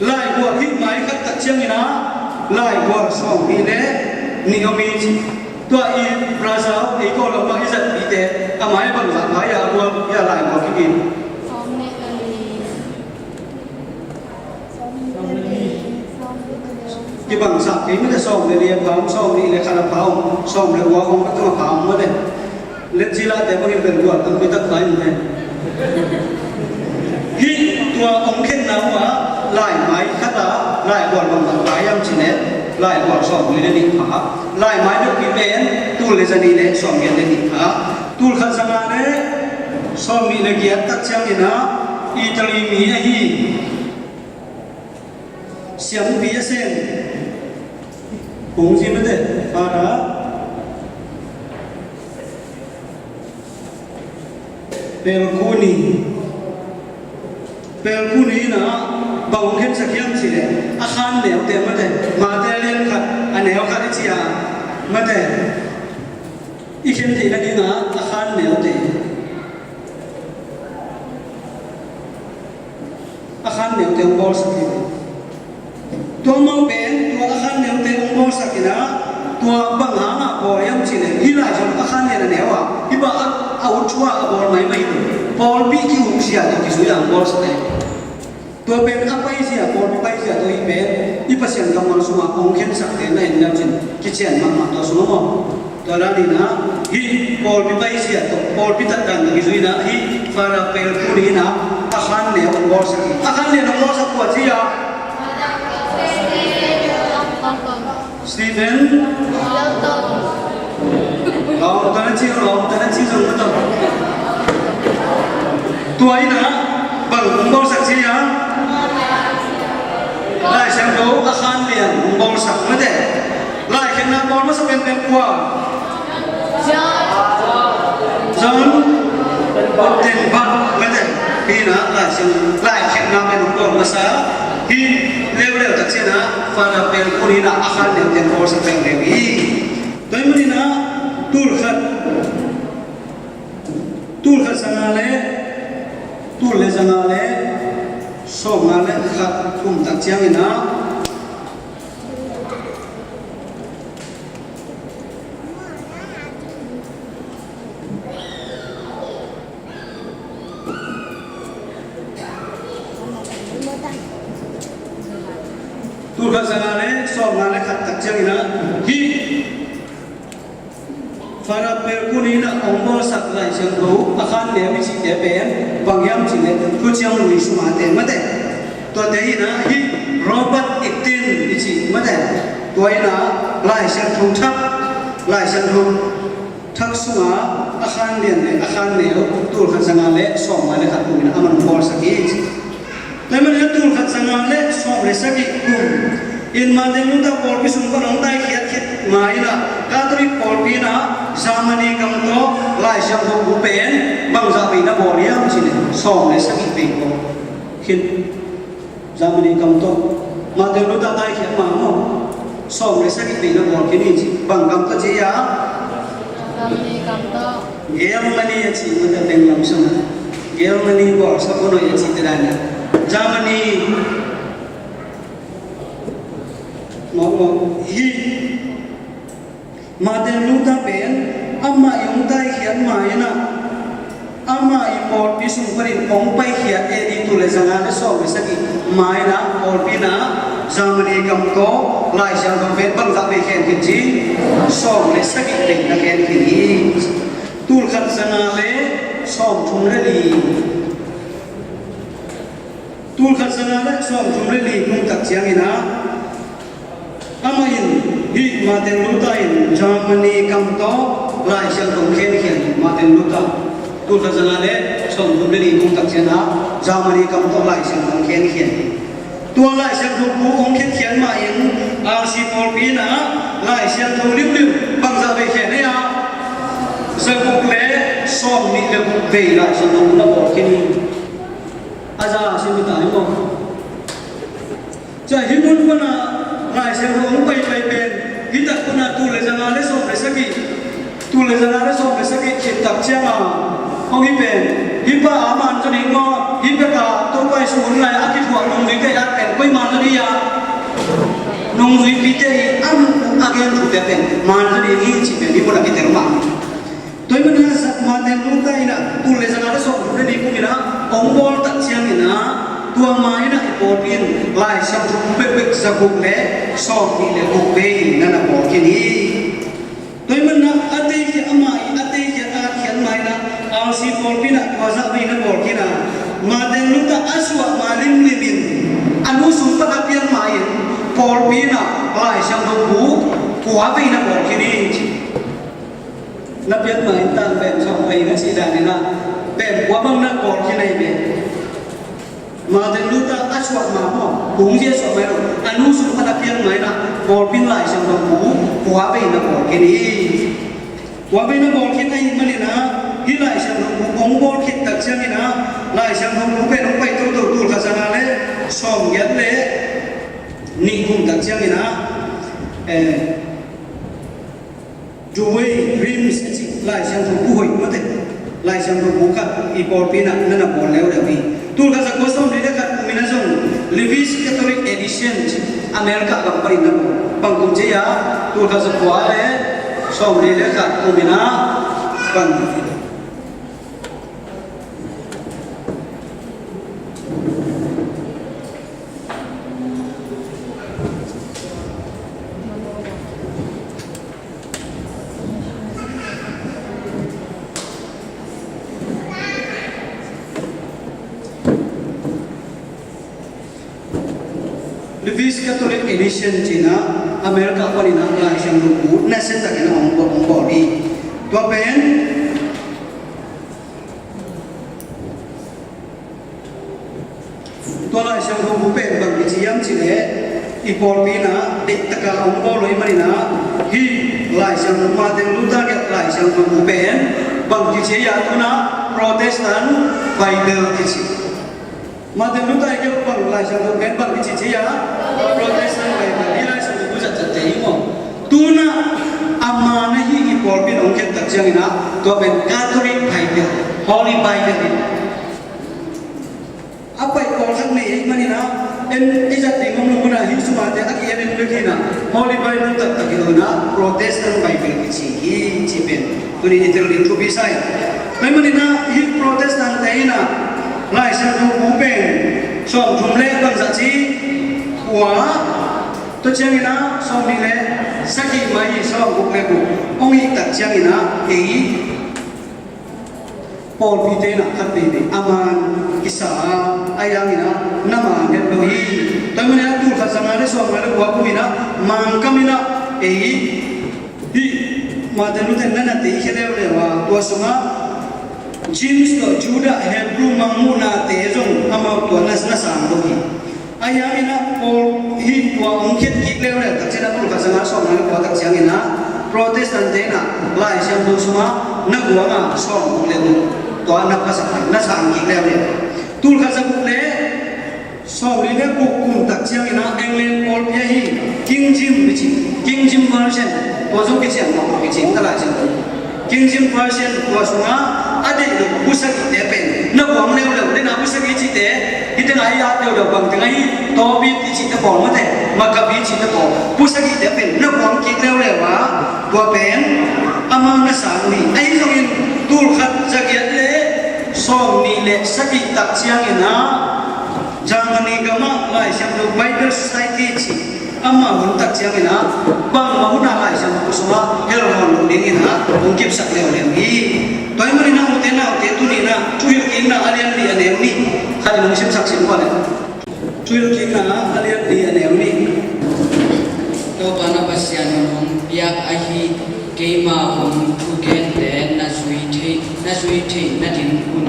Laigual hih mai khat tak ciangin ah laigual sawmnih le nih a mai ci. Tua i Brazil ei ko lo ma i zat pite a mai bangzah pha hiam, a gual hiam, laigual kibang. Kibangsak kei mate, sawm le li a pha om, sawm nih le khat a pha om, sawm le kua om, a tung a pha om mate. Letzi lahte bangin bel gual tampi tak pha in mate. Hih tua hong khenna uh ah laimai khat ah laigual bangzah pha hiam cih leh laigual sawm nih le nih pha. Laimai biakpi pen tul le zanih le sawmgiat le nih pha. Tul khat zanga le sawmnih le giat tak ciangin ah Italy mi ahi siampi a sem, kong ci mate, Father Pelkuni. Pelkuni in ah bang hong khensak hiam cih leh a khan neute mate, Mate lian khat a neu khat i ci a mate, i khen theihna dingin ah a khan neute, a khan neute hong bawlsak hi. Tua amau pen tua a khan neute hong bawlsak in ah, tua bang hangah bawl hiam cih leh hih lai zong a khan lian a neu a, hih bang a, a ut thua a bawl maimai hi. Pawlpi ki-ukzia tawh kizui a hong bawlsak hi. Tua pen a paizia, pawlpi paizia tawh hih pen i Pasian kammal sungah hong khensakte na en leu cin kician mahmah tua sungah maw. Tua dan in ah hih pawlpi paizia tawh, pawlpi tatdan tawh kizui in ah hih Father Pelkuni in ah a khan lian hong bawlsak hi. A khan lian hong bawlsak kua ci a? Stephen. Lawm tana ci, lawm tana ci zong mate. Tua in ah bang hong bawlsak ci a? Lai Siangtho a khan lian hong bawlsak mate. Laikhekna bawl masa penpen kua? John Gutenberg mate. Hih in ah Lai Siang, laikhekna pen hong bawl masa. Hih leuleu tak ciangin ah Father Pelkuni in ah a khan lian pen bawlsak penpen hi. Tua ahih manin ah tul khat, tul khat zanga le, tul le zanga le sawmnga le khat kum tak ciangin ah tul khat zanga le sawmnga le khat tak ciangin ah hih Father Pelkuni in ah hong bawlsak Lai Siangtho a khan lian i cihte pen bang hiam cih leh Thuciam Lui sungah a teng mate. Tuate in ah hih Robert Eden i cih mate. Tua in ah Lai Siangtho thak, Lai Siangtho thak sungah a khan lian le a khan neu tul khat zanga le sawmnga le khat kum in ah amah hong bawlsak hi. Tua ahih manin ah tul khat zanga le sawm le sagih kum in Martin Luther pawlpi sung pan hong taikhiat khit ma in ah Catholic pawlpi in ah Germany gam tawh Lai Siangtho bu pen bangzah vei na bawl hiam cih leh sawm le sagih vei bawl khin. Germany gam tawh Martin Luther taikhiat ma maw, sawm le sagih vei na bawl khin hi ci. Bang gam tawh ci a? Germany gam tawh. Germany a ci mate, teng lam sung a. Germany bawlsa bawl noi a cihte dan a. Germany. Mawk mawk hi. Martin Luther pen amah i hong taikhiat ma in ah, amah i pawlpi sung panin hong paikhiat A D tul le zanga le sawm le sagih ma in ah pawlpi in ah Germany gam tawh Lai Siangtho pen bangzah vei khen khin ci? Sawm le sagih vei na khen khin hi. Tul khat zanga le sawmthum le li. Tul khat zanga le sawmthum le li kum tak ciangin ah amah in, hih Martin Luther in Germany gam tawh Lai Siangtho hong khenkhian hi. Martin Luther, tul khat zanga le sawmthum le li kum tak ciangin ah Germany gam tawh Lai Siangtho hong khenkhian hi. Tua Lai Siangtho bu hong khenkhian ma in R C pawlpi in ah Lai Siangtho liuliu bangzah vei khen hi a? Zaguk le sawm nih le guk vei Lai Siangtho na bawl khin hi. A za a sim hi ta hi maw? Tua hi mun pana Lai Siangtho hong paipai pen, hi tak pana tul le zanga le sawm le sagih, tul le zanga le sawm le sagih khit tak cianga hong hi pen, hi pa a man zon hi maw, hi peka Topa Jesu hun lai a kithuah nungzuite a pen koi man zon hi a? Nungzuipite hi a, a gen thute pen man zon hi ci pen hi mun a kitel mah. Tua hi manin ah Martin Luther in ah tul le zanga le sawm le nih kum in ah hong bawl tak ciangin ah tua ma in ah i pawlpi in Lai Siangtho bu bekbek za guk le sawm nih le guk vei na na bawl khin hi. Tua hi manin ah a teikhia, amah i a teikhia a khiat ma in ah R C pawlpi in ah tua zah vei na bawl khin a, Martin Luther a suah ma limlim in a nu sung pan a piang ma in pawlpi in ah Lai Siangtho bu kua vei na bawl khin hi. Na pian ma in tan pen sawm vei na cih dan in ah pen kua bang na bawl khin ahi ve. Martin Luther a suah ma maw, kung zia suah ma lo, a nu sung pan a pian ma in ah pawlpi in Lai Siangtho bu kua vei na bawl khin hi. Kua vei na bawl khin ahih manin ah hih Lai Siangtho bu hong bawl khit tak ciangin ah Lai Siangtho bu pen hong pai toto tul khat zanga le sawm giat le nih kum tak ciangin ah, eh, Douay Rheims a cih Lai Siangtho bu hoih mate, Lai Siangtho bu khat i pawlpi in ah na na bawl leuleu hi. Tul khat za kua sawm li le khat kum in ah zong Lewis Catholic Edition cih America bang panin na bawl, bang kum ci a, tul khat za kua le sawm li le khat kum in ah bang Lewis Catholic Edition cih in ah America panin ah Lai Siangtho bu nasia takin ah hong bawl, hong bawl hi. Tua pen tua Lai Siangtho bu pen bang kici hiam cih leh i pawlpi in ah deih takin hong bawl lo ahih manin ah hih Lai Siangtho, Martin Luther kiang Lai Siangtho bu pen bang kici hiam, tu in ah Protestant Bible kici. Martin Luther kiang bang Lai Siangtho pen bang kici ci hiam? Protestant Bible. Hih Lai Siangtho bu zatzatte hi maw. Tu in ah a man ahi i pawlpi in hong khiat tak ciangin ah tua pen Catholic Bible, Holy Bible hi. A pai pawlkhat nei ahih manin ah en i zat ding om lo mun ah hih sungate a ki-en en bek hi in ah Holy Bible taktak hi lo in ah Protestant Bible kici hi cih pen tuni i tel ding thupi sa hi. Tua ahih manin ah hih Protestant te in ah Lai Siangtho bu pen sawmthum le bangzah ci, kua, tua ciangin ah sawmnih le sagih mah hi, sawmguk le guk hong hih tak ciangin ah ei pawlpite in ah khat veivei a man kisa a, ahi hangin ah na man het lo hi. Tua ahih manin ah tul khat za nga le sawm nga le kua kum in ah Mankamin ah ei hih Martin Luther in na na teikhia leuleu a, tua sungah James tawh Judah, Hebrew mangmuhnate zong amau tua na, na sang lo hi. Ahi hangin ah Paul hih tua hong khiat kik leuleu tak ciangin ah tul khat za nga sawm nga le kua tak ciangin ah Protestant te in ah Lai Siangtho sungah na guang a sawm guk le guk tua na phasak, na sang kik leuleu. Tul khat za guk le sawmli le guk kum tak ciangin ah England pawlpi ahi King James kici, King James Version, tua zong kician mawk kici ta Lai Siangtho. King James Version tua sungah a deih lo bu sagihte pen na guang leuleu, le na bu sagih cihte hih tengah i at deuhdeuh bang tengah hi, Tobit i cihte pawl mate, Maccabees i cihte pawl, bu sagihte pen na guang kik leuleu a, tua pen amau na sang uh hi. Ahi zongin tul khat za giat le sawmnih le sagih tak ciangin ah Germany gamah Lai Siangtho Bible Society cih amah hun tak ciangin ah bangmah hun ah Lai Siangtho sungah hel nawn lo dingin ah hong kipsak leuleu hi. Tua ahih manin ah ute naute tuni in ah Thuhilhkikna a lian li a neu nih khat in hong simsak sin kua le. Thuhilhkikna a lian li a neu nih. Topa na Pasian in hong piak ahi keima hong thugente na zui thei, na zui theih nadingun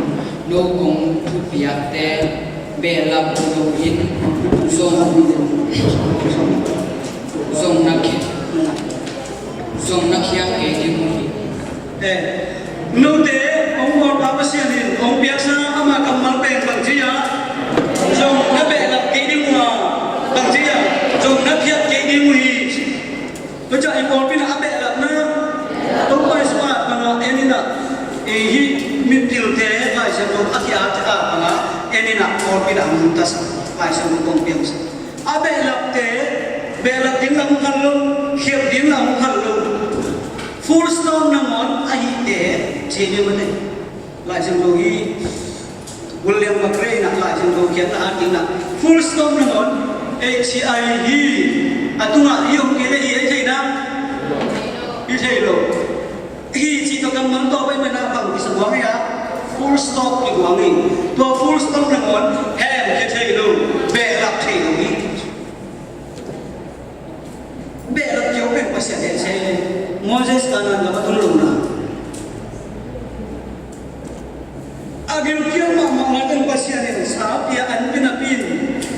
no kong thupiakte behlap loin zong, zong na khia, zong na khiak kei ding uh hi. Eh, note Hong bawl pa Pasian in hong piaksa ama kammal pen bang ci a, zong na behlap kei ding uh a, bang ci a, zong na phiat kei ding uh hi. Tua ciang i pawlpi in a behlapna Topa Jesuh at bangah en in a, ei hih mipilte Lai Siangtho a ki-at a bangah en in a pawlpi in a hong tasa, Lai Siangtho kong piangsa. A behlapte behlap ding la hong khan lo, khiap ding la hong khan lo. Full stop nangawn ahihte ci ni mate. Lai Siangtho hi William McRae in a Lai Siangtho khiatna ah ding in a full stop nangawn H I hi a tungah hi om kei le hi ei thei na, hi thei lo. Hi ci tua kammal tawh pai mena bang kisa buang hi a, full stop kibuang hi. Tua full stop nangawn hem hi thei lo, behlap thei lo hi. Behlap kio pen Pasian en se. Moses Kanaan gam a tun lo na. A gilkial mahmah na pen Pasian in sa pia an pia napi in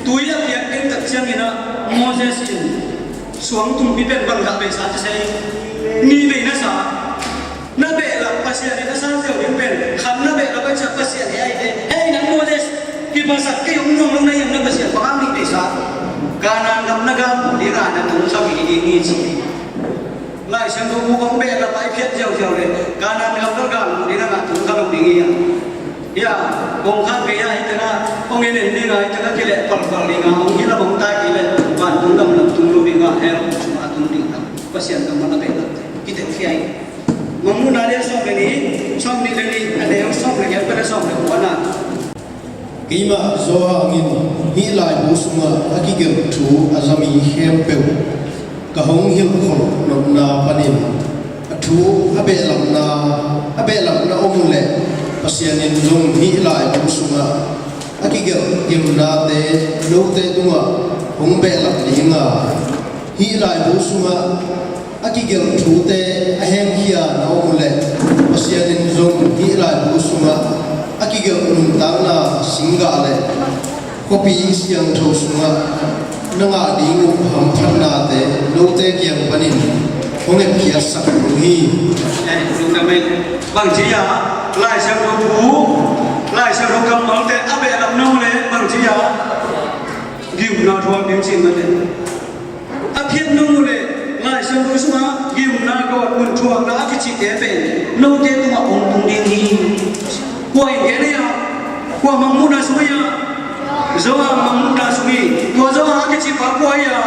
tui a piak pen tak ciangin a Moses in suang tumpi pen bang gah bei sa ci sei. Nih bei na sa. Na behlap Pasian in a san ziau ding pen khan na behlap a ciah Pasian he ai te. Hei nang Moses, kiphasak kei hong nuam lo na hiam na Pasian bang hang nih bei sa. Kanaan gam na gam ding a na tung sa pi ding hi ci. Lai Siangtho bu kong behlap a i phiat ziauziau le Kanaan gam na gam ding a na tung sa lo ding hi a. Ya, kong khan kei a hi tena, kong en en ding a hi tena kileh palpal ding a, hong hi lam hong tai kei le vantung gam lam tung lo ding a, hell sung a tung ding a. Pasian gam na behlap te. Kitel khia hi. Mangmuhna lian sawm le nih, sawm nih le nih, a neu sawm le giat pan a sawm le kua na. Keimah Johan in hih laibu sungah a kigelh thu a za mi khempeuh ka hong hilhkholh nopna panin a thu a behlapna, a behlapna om uh leh Pasian in zong hih laibu sungah a kigelh gimnate note tungah hong behlap ding a, hih laibu sungah a kigelh thute a hemkhia na om uh leh Pasian in zong hih laibu sungah a kigelh nuntakna singgah le khuapi siangtho sungah na ngah ding uh hamphatnate note kiang panin hong epkhiatsak ding hi. Bang ci a, Lai Siangtho bu, Lai Siangtho kammalte a behlap nong le bang ci a, gimna thuak ding cih mate. A phiat nong uh leh Lai Siangtho sungah gimna gawtmun thuakna a kicihte pen note tungah hong tung ding hi. Kua in gen ei a, kua mangmuhna sung ei a, Johan mangmuhna sung hi. Tua Johan a kicihpa kua hi a,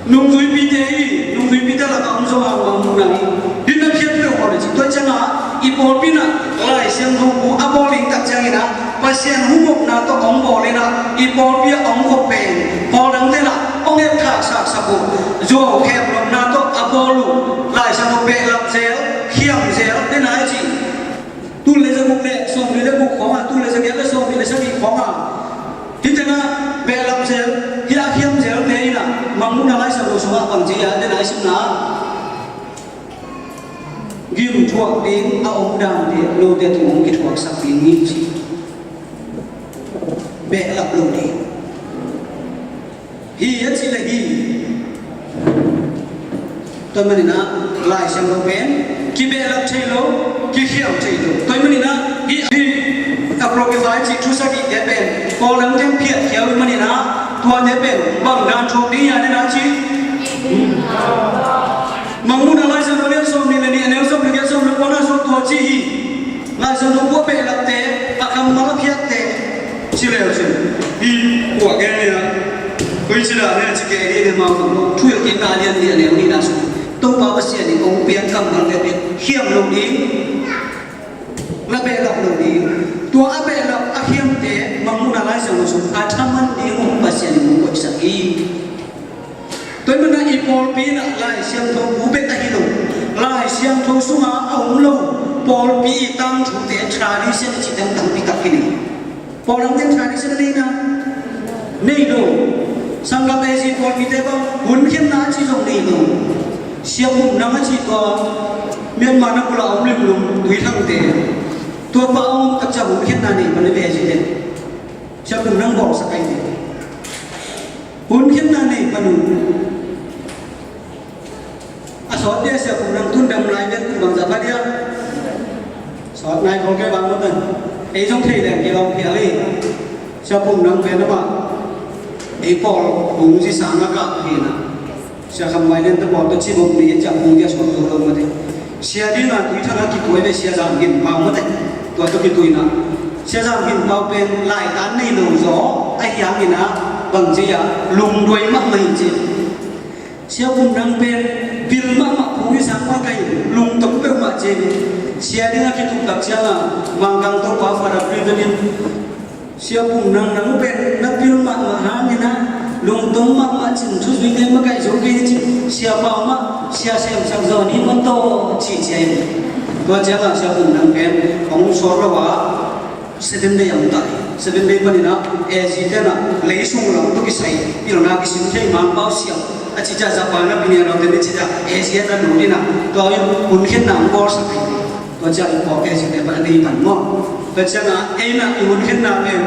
nungzuipite hi. Nungzuipite lakah om Johan mangmuhna hi. Hih na phiat peuh kua le cih tua ciangah i pawlpi in a Lai Siangtho bu a bawl ding tak ciangin a Pasian hong upna tawh hong bawl in a i pawlpi ah hong khop pen pawl dangte in a hong epkhaksak uh. Zuau khek lopna tawh a bawl uh Lai Siangtho behlap zel, khiam zel te na i cih. Tul le za guk le sawm le za guk khawng a, tul le za giat le sawm le za guk khawng a. Hih tengah behlap zel, hih a khiam zel te in a mangmuhna Lai Siangtho sungah bang ci a te na i simna. Gim thuak ding a om dante note tung hong kithuaksak ding hi ci. Behlap lo ding hi a ci le hi. Tua manin a Lai Siangtho pen kibehlap thei lo, kikhiam thei lo. Tua manin a hi, hi Apocrypha ci thu sagihte pen pawl dangte in phiat khia uh manin a tuate pen bang dan thuak ding hi a te na ci. Mangmuhna Lai Siangtho lian sawm nih le nih, a neu sawm le giat, sawm le kua na sawm tua ci hi. Lai Siangtho bu a behlapte, a kammal a phiatte ci leu cin. Hi kua gen hi a, koi ci dah ne ci kei dih ne mau kong lo. Thuhilhkikna lian nih, a neu nih na sung. Topa Pasian in hong piak kammalte pen khiam lo ding, la behlap lo ding. Tua a behlap a khiamte Mangmuhna Lai Siangtho sung a thaman ding uh Pasian in hong koihsak hi. Tua ahih manin i pawlpi in a Lai Siangtho bu bek ahi lo, Lai Siangtho sungah a om lo pawlpi tangthute, tradition i cihte tampi tak hi nei. Pawl dangte in tradition a nei na? Nei lo. Sanggam A C pawlpite bang hun khiatna a ci zong nei lo. Siakum nang a ci tua Myanmar na pula om limlum Tui Thangte, tua pa a om tak ciang hun khiatna nei pan A C te. Siakum nang bawlsak ai te. Hun khiatna nei pan uh. A sawt dia siakum nang tun dam lai vet kum bangzah pha dia. Nai khol kei bang mawk ta. Ei zong thei leng kilawm phial hi. Sia Pum Nang pen amah ei pawl kung zi sang a kah hi na. Sia Kham Mai Lian te pawl tawh ci bawk ni, cia kung tia suak zo lo mate. Sia ding a tui thang a kituai ve Sia Zam Gin Pau mate. Tua tawh kituai na. Sia Zam Gin Pau pen lai tan nei lo zaw a hiang in a bang ci a lungduai mahmah hi ci. Sia Pum Nang pen bil mahmah phung i sang mah kai lungtong peuhmah ci. Sia ding a kituk tak ciang a Mangkang Topa Father President in Sia Pum Nang nang pen na pil mahmah hangin a lungtong mahmah cin thu zui ding makaih zo kei ci. Sia Pau mah sia semsak zaw ni man tawh ci cia in. Tua ciang a Sia Pum Nang pen hong sawt lo a Seven Day a om ta hi. Seven Day panin a A G te na lei sung lam tuk i sai i lo na kisim thei Mangpau siam a ci cia Japan a pinian lo te ni ci cia A G te na lut in a tua in hun khen na ang bawlsak hi. Tua cia i pawh A G te pan a nei pan maw. Tua ciang a ei na i hun khen na pen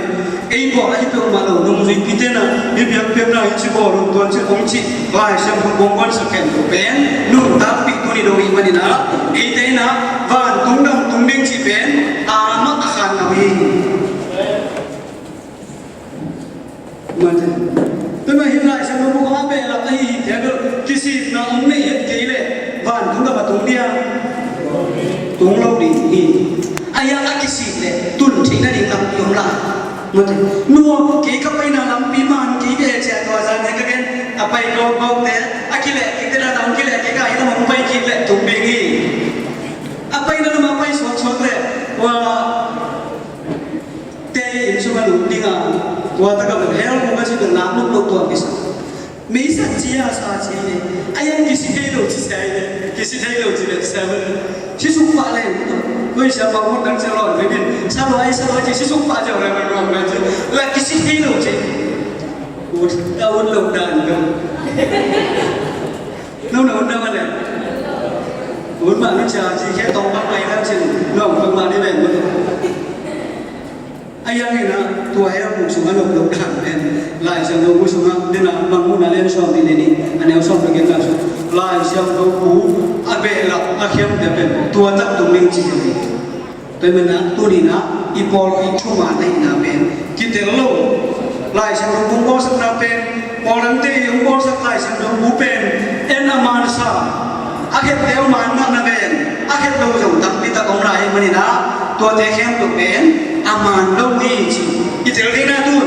ei bawl a hi peuhmah lo nungzuipite na i biakpiakna hi ci bawl lo tua ci kong ci Lai Siangtho kong guansak khen lo pen nuntakpih tuni dong i manin a eite in a vantung dam tung ding ci pen a mah a khan lo hi. Mate. Tua mah hi Lai Siangtho buk a behlap ahi hi tia bel kisitna om nei het kei leh vantung dam a tung dia tung lo ding hi. A hiang a kisit leh tun theihna ding lampi om lai. Mate. Nua kei ka paina lampi man kei ve cia tua zan he ka gen a pai gawkgawkte a kileh kik te dan a hong kileh kik a hi lam hong pai kik leh tung ding hi. A paina lam a pai suaksuak leh ua te inn sung a lut ding a tua tak a bel hell kung a ci bel nak nuk lo tua kisa. Meisa cia sa ci hi. A yang kisi thei lo ci sia hi. Kisi thei lo ci bel sia bel. Sisuk pah leng. Koi sia pau mut dang sia lon. Bebin sa loi sa loi ci sisuk pah cia leng lon leng ci. La kisi thei lo ci. Ut ta ut lo dan lo. No no no no. Ut ma no cia ci khe tong bang mai dang cin. No bang ma ni beng mut. A yang ina tua hell kung sung a nop lo dan pen Lai Siangtho bu sung a dena Mangmuhna lian sawm nih le nih a neu sawm le giat na sung Lai Siangtho bu a behlap a khiamte pen tua tak tung ning ci hi. Tua hi manin a tuni in a i pawlpi thuman ahihna pen kitel lo. Lai Siangtho bu hong bawlsakna pen Paul Dangte i hong bawlsak Lai Siangtho bu pen en a man sa a khette a man ngah na pen a khet lo zong tampi tak om lai ahih manin a tuate khempeuh pen a man lo hi ci i tel ding na tun.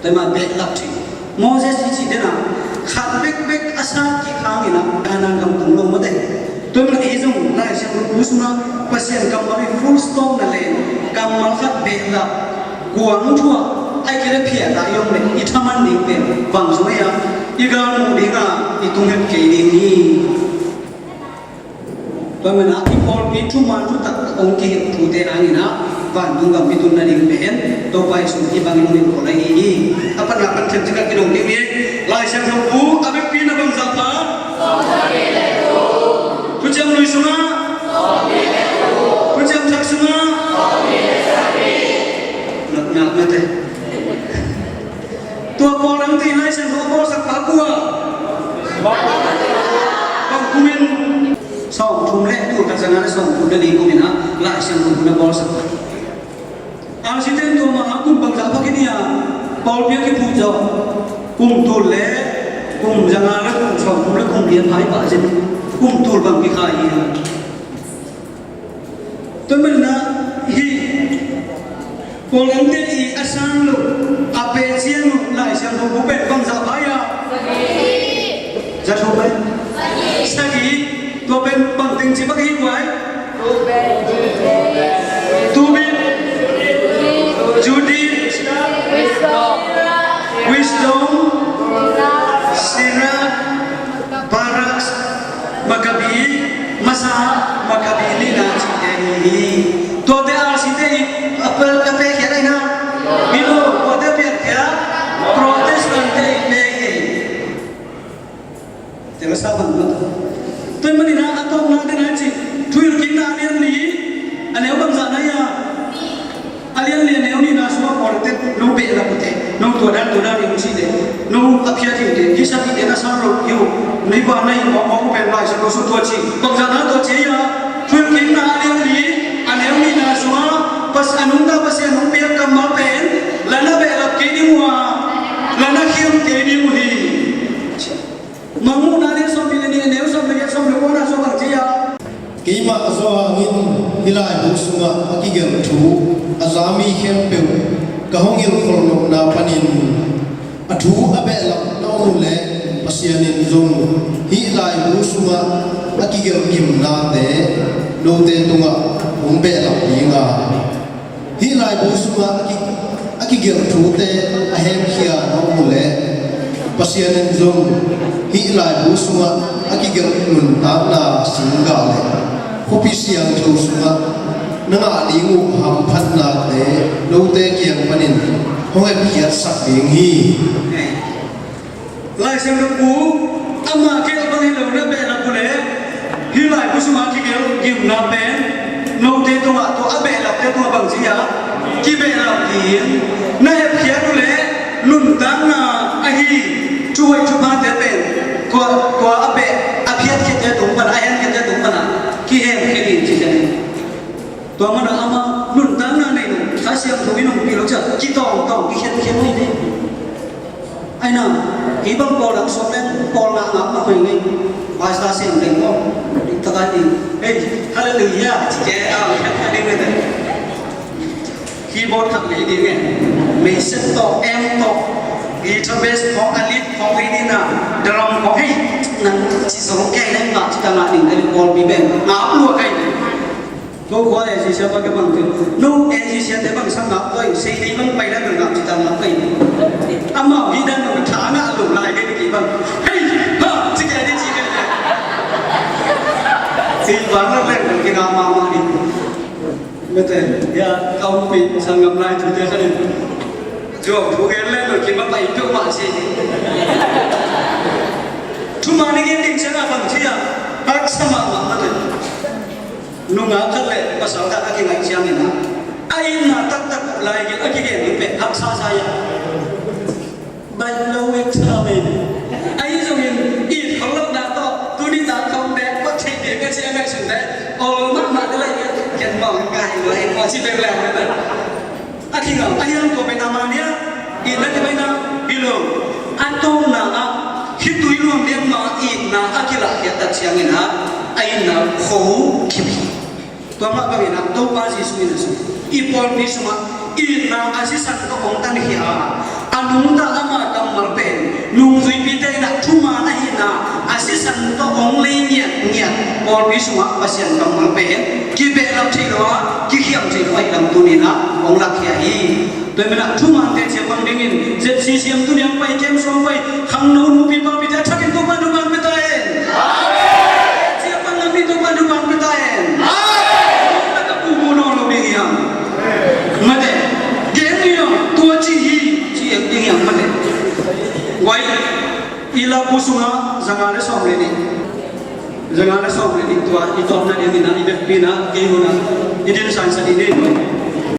Tua hi mah behlap thei. Moses i cih dena khat bekbek a sa kik hangin a Kanaan gam tung lo mate. Tua hi mah ei zong Lai Siangtho bu sungah Pasian kammal i full stop na leng kammal khat behlap guang thuah ai kei le phiat ah i om le i thaman ding pen bang zong ei a i galmuh ding a i tung het kei ding hi. Tua hi manin a i pawlpi thuman thutak hong kihilh thute hangin a vantung gam i tun nading pen Topa i sung i bangin hong in khawl ahi hi. A panna pan thiam cikah kidong ding hi. Lai Siangtho bu a vekpi na bangzah pha. Thuciam Lui sungah. Thuciam Thak sungah. Nak nak mate. Tua Paul Dangte Lai Siangtho a bawlsak pa kua? Bang kum in? Sawmthum le tul khat za nga le sawmthum le li kum in a Lai Siangtho bu na bawlsak pa. R C te in tua mah a kum bangzah phak in hi a pawlpi a kiphuh zawh kum tul le kum za nga le kum sawmthum le kum li a phai pah zin kum tul bang kikhai hi a. Tua hi manin a hih Paul Dangte i a sang lo a pe ciang uh Lai Siangtho bu pen bangzah pha hi a? Za thum pen sagih. Tua pen bang teng ci bang hi guai? Tobit, Judith, Wisdom, Sirach, Barak, Makabi, Masa, Makabi nihna cihte hi hi. Tuate R C te i a pe, a pe khiat ahi na. Milo, tuate piak khiat Protestant te i pe hi. Te la sa bang mah. Tua hi manin a a tawpna te na ci thuhilhkikna a lian li a neu bangzah na hi a. A lian lian neu nihna sungah Paul te no behlap uh te no tua dan tua dan in cih le no a phiat hi uh te hih sagihte na sang lo hi uh. Nei ba na hi mawkmawk uh pen Lai Siangtho sung tua ci bangzah na tua ci hi a. Thuhilhkikna a lian li Pas a nungta Pasian hong piak kammal pen la na behlap kei ding uh a, la na khiam kei ding uh hi. Mangmuhna lian sawm nih le nih, a neu sawm le giat, sawm le kuana sung bang ci a. Keimah Johan in hih laibu sungah a kigelh thu a za mi khempeuh ka hong hilhkholh nopna panin a thu a behlap na om uh leh Pasian in zong hih laibu sungah a kigelh gimnate note tungah hong behlap ding a, hih laibu sungah a ki, a kigelh thute a hemkhia na om uh leh Pasian in zong hih laibu sungah a kigelh nuntakna singgah le khuapi siangtho sungah na ngah ding uh hamphatnate note kiang panin hong hepkhiatsak ding hi. Lai Siangtho pu ama kigelh bang hi lo na behlap uh leh hih laibu sungah kigelh gimna pen note tungah tua a behlapte tungah bang ci a kibehlap ding. Na hepkhiat uh leh nuntakna ahi thuhoih thuphate pen tua, tua a beh a phiatkhiatte tung pana, a henkhiatte tung pana kihemkhia ding ci ken. Tua mana ama nuntakna nei lo, Kha Siangtho in hong pia lo ciang kitawngtawng kikhenkhen hi ding. Aina, kei bang pawl ang sawm leng pawl ngah ngah mah hoih ngei. Pastor sem leng maw, dik taka ding. Hei, hallelujah ci ke a, a ding mete. Keyboard khat lei ding e. Meiset tawh, amp tawh, guitar bass khawng, a lead khawng lei ding na, drum khawng, hei, nang ci sawm kei leng ngah ci ta ngah ding, kei pawlpi pen ngah lua kei. Ko khua N C C a pa ke bang te. No N C C a te bang sang ngap ko in, sei dei bang pai na bang ngap ci ta ngap ko in. Amau hi dan no tha na lo lai ke ki bang. Hei, ha, ci ke ni ci ke. Ci bang na leng ki na ma ma ni. Mete, ya, kau pi sang ngap lai tu te ka ni. Jo, bu ke leng ki ma pai tu ma ci. Tu ma ni ke ting sa na bang ci ya. Pak sama ma ma te. Nungak khat le pasal khat a kingaih ciangin ah, a itna taktak uh lai gil a kigen ding pen haksa sa hi a. Baih lo exam in. Ahi zongin it khol lohna tawh tuni tak khawng bek kua thei ding a ci a ngaihsun te. Ol mahmah te lai gil ken mawh ngai lo hi maw ci bek leng te. A kingam a hiang tua pen a mania itna kibaihna hi lo. A tawpna ah khitui luang lian ma itna a kilahkhiat tak ciangin ah a itna kho kip hi. Tua mah bangin ah Topa Jesuh in a sung i pawlpi sungah itna a sisan tawh hong tankhia a, a nungta ama kammal pen nungzuipite in ah thuman ahihna a sisan tawh hong lei ngiatngiat pawlpi sungah Pasian kammal pen kibehlap thei lo a, kikhiam thei lo ahih lam tuni-in ah hong lakkhia hi. Tua ahih manin ah thumante ciapang dingin Z C C M tuni-in hong pai, camp sung hong pai khangno nupi papite a thakin Topa in thupha hong pia ta hen. Ciapang lampi Topa in thupha hong pia ta hen. Amen. Tua ka pupu nawn lo ding hiam? Mate. Gen ding hiam? Tua ci hi ci ding hiam? Mate. Guai. I Lakbu sungah zanga le sawm le nih. Zanga le sawm le nih tua i tawpna dingin ah, i vekpi-in ah, kei hun ah i dinsan sa ding hi.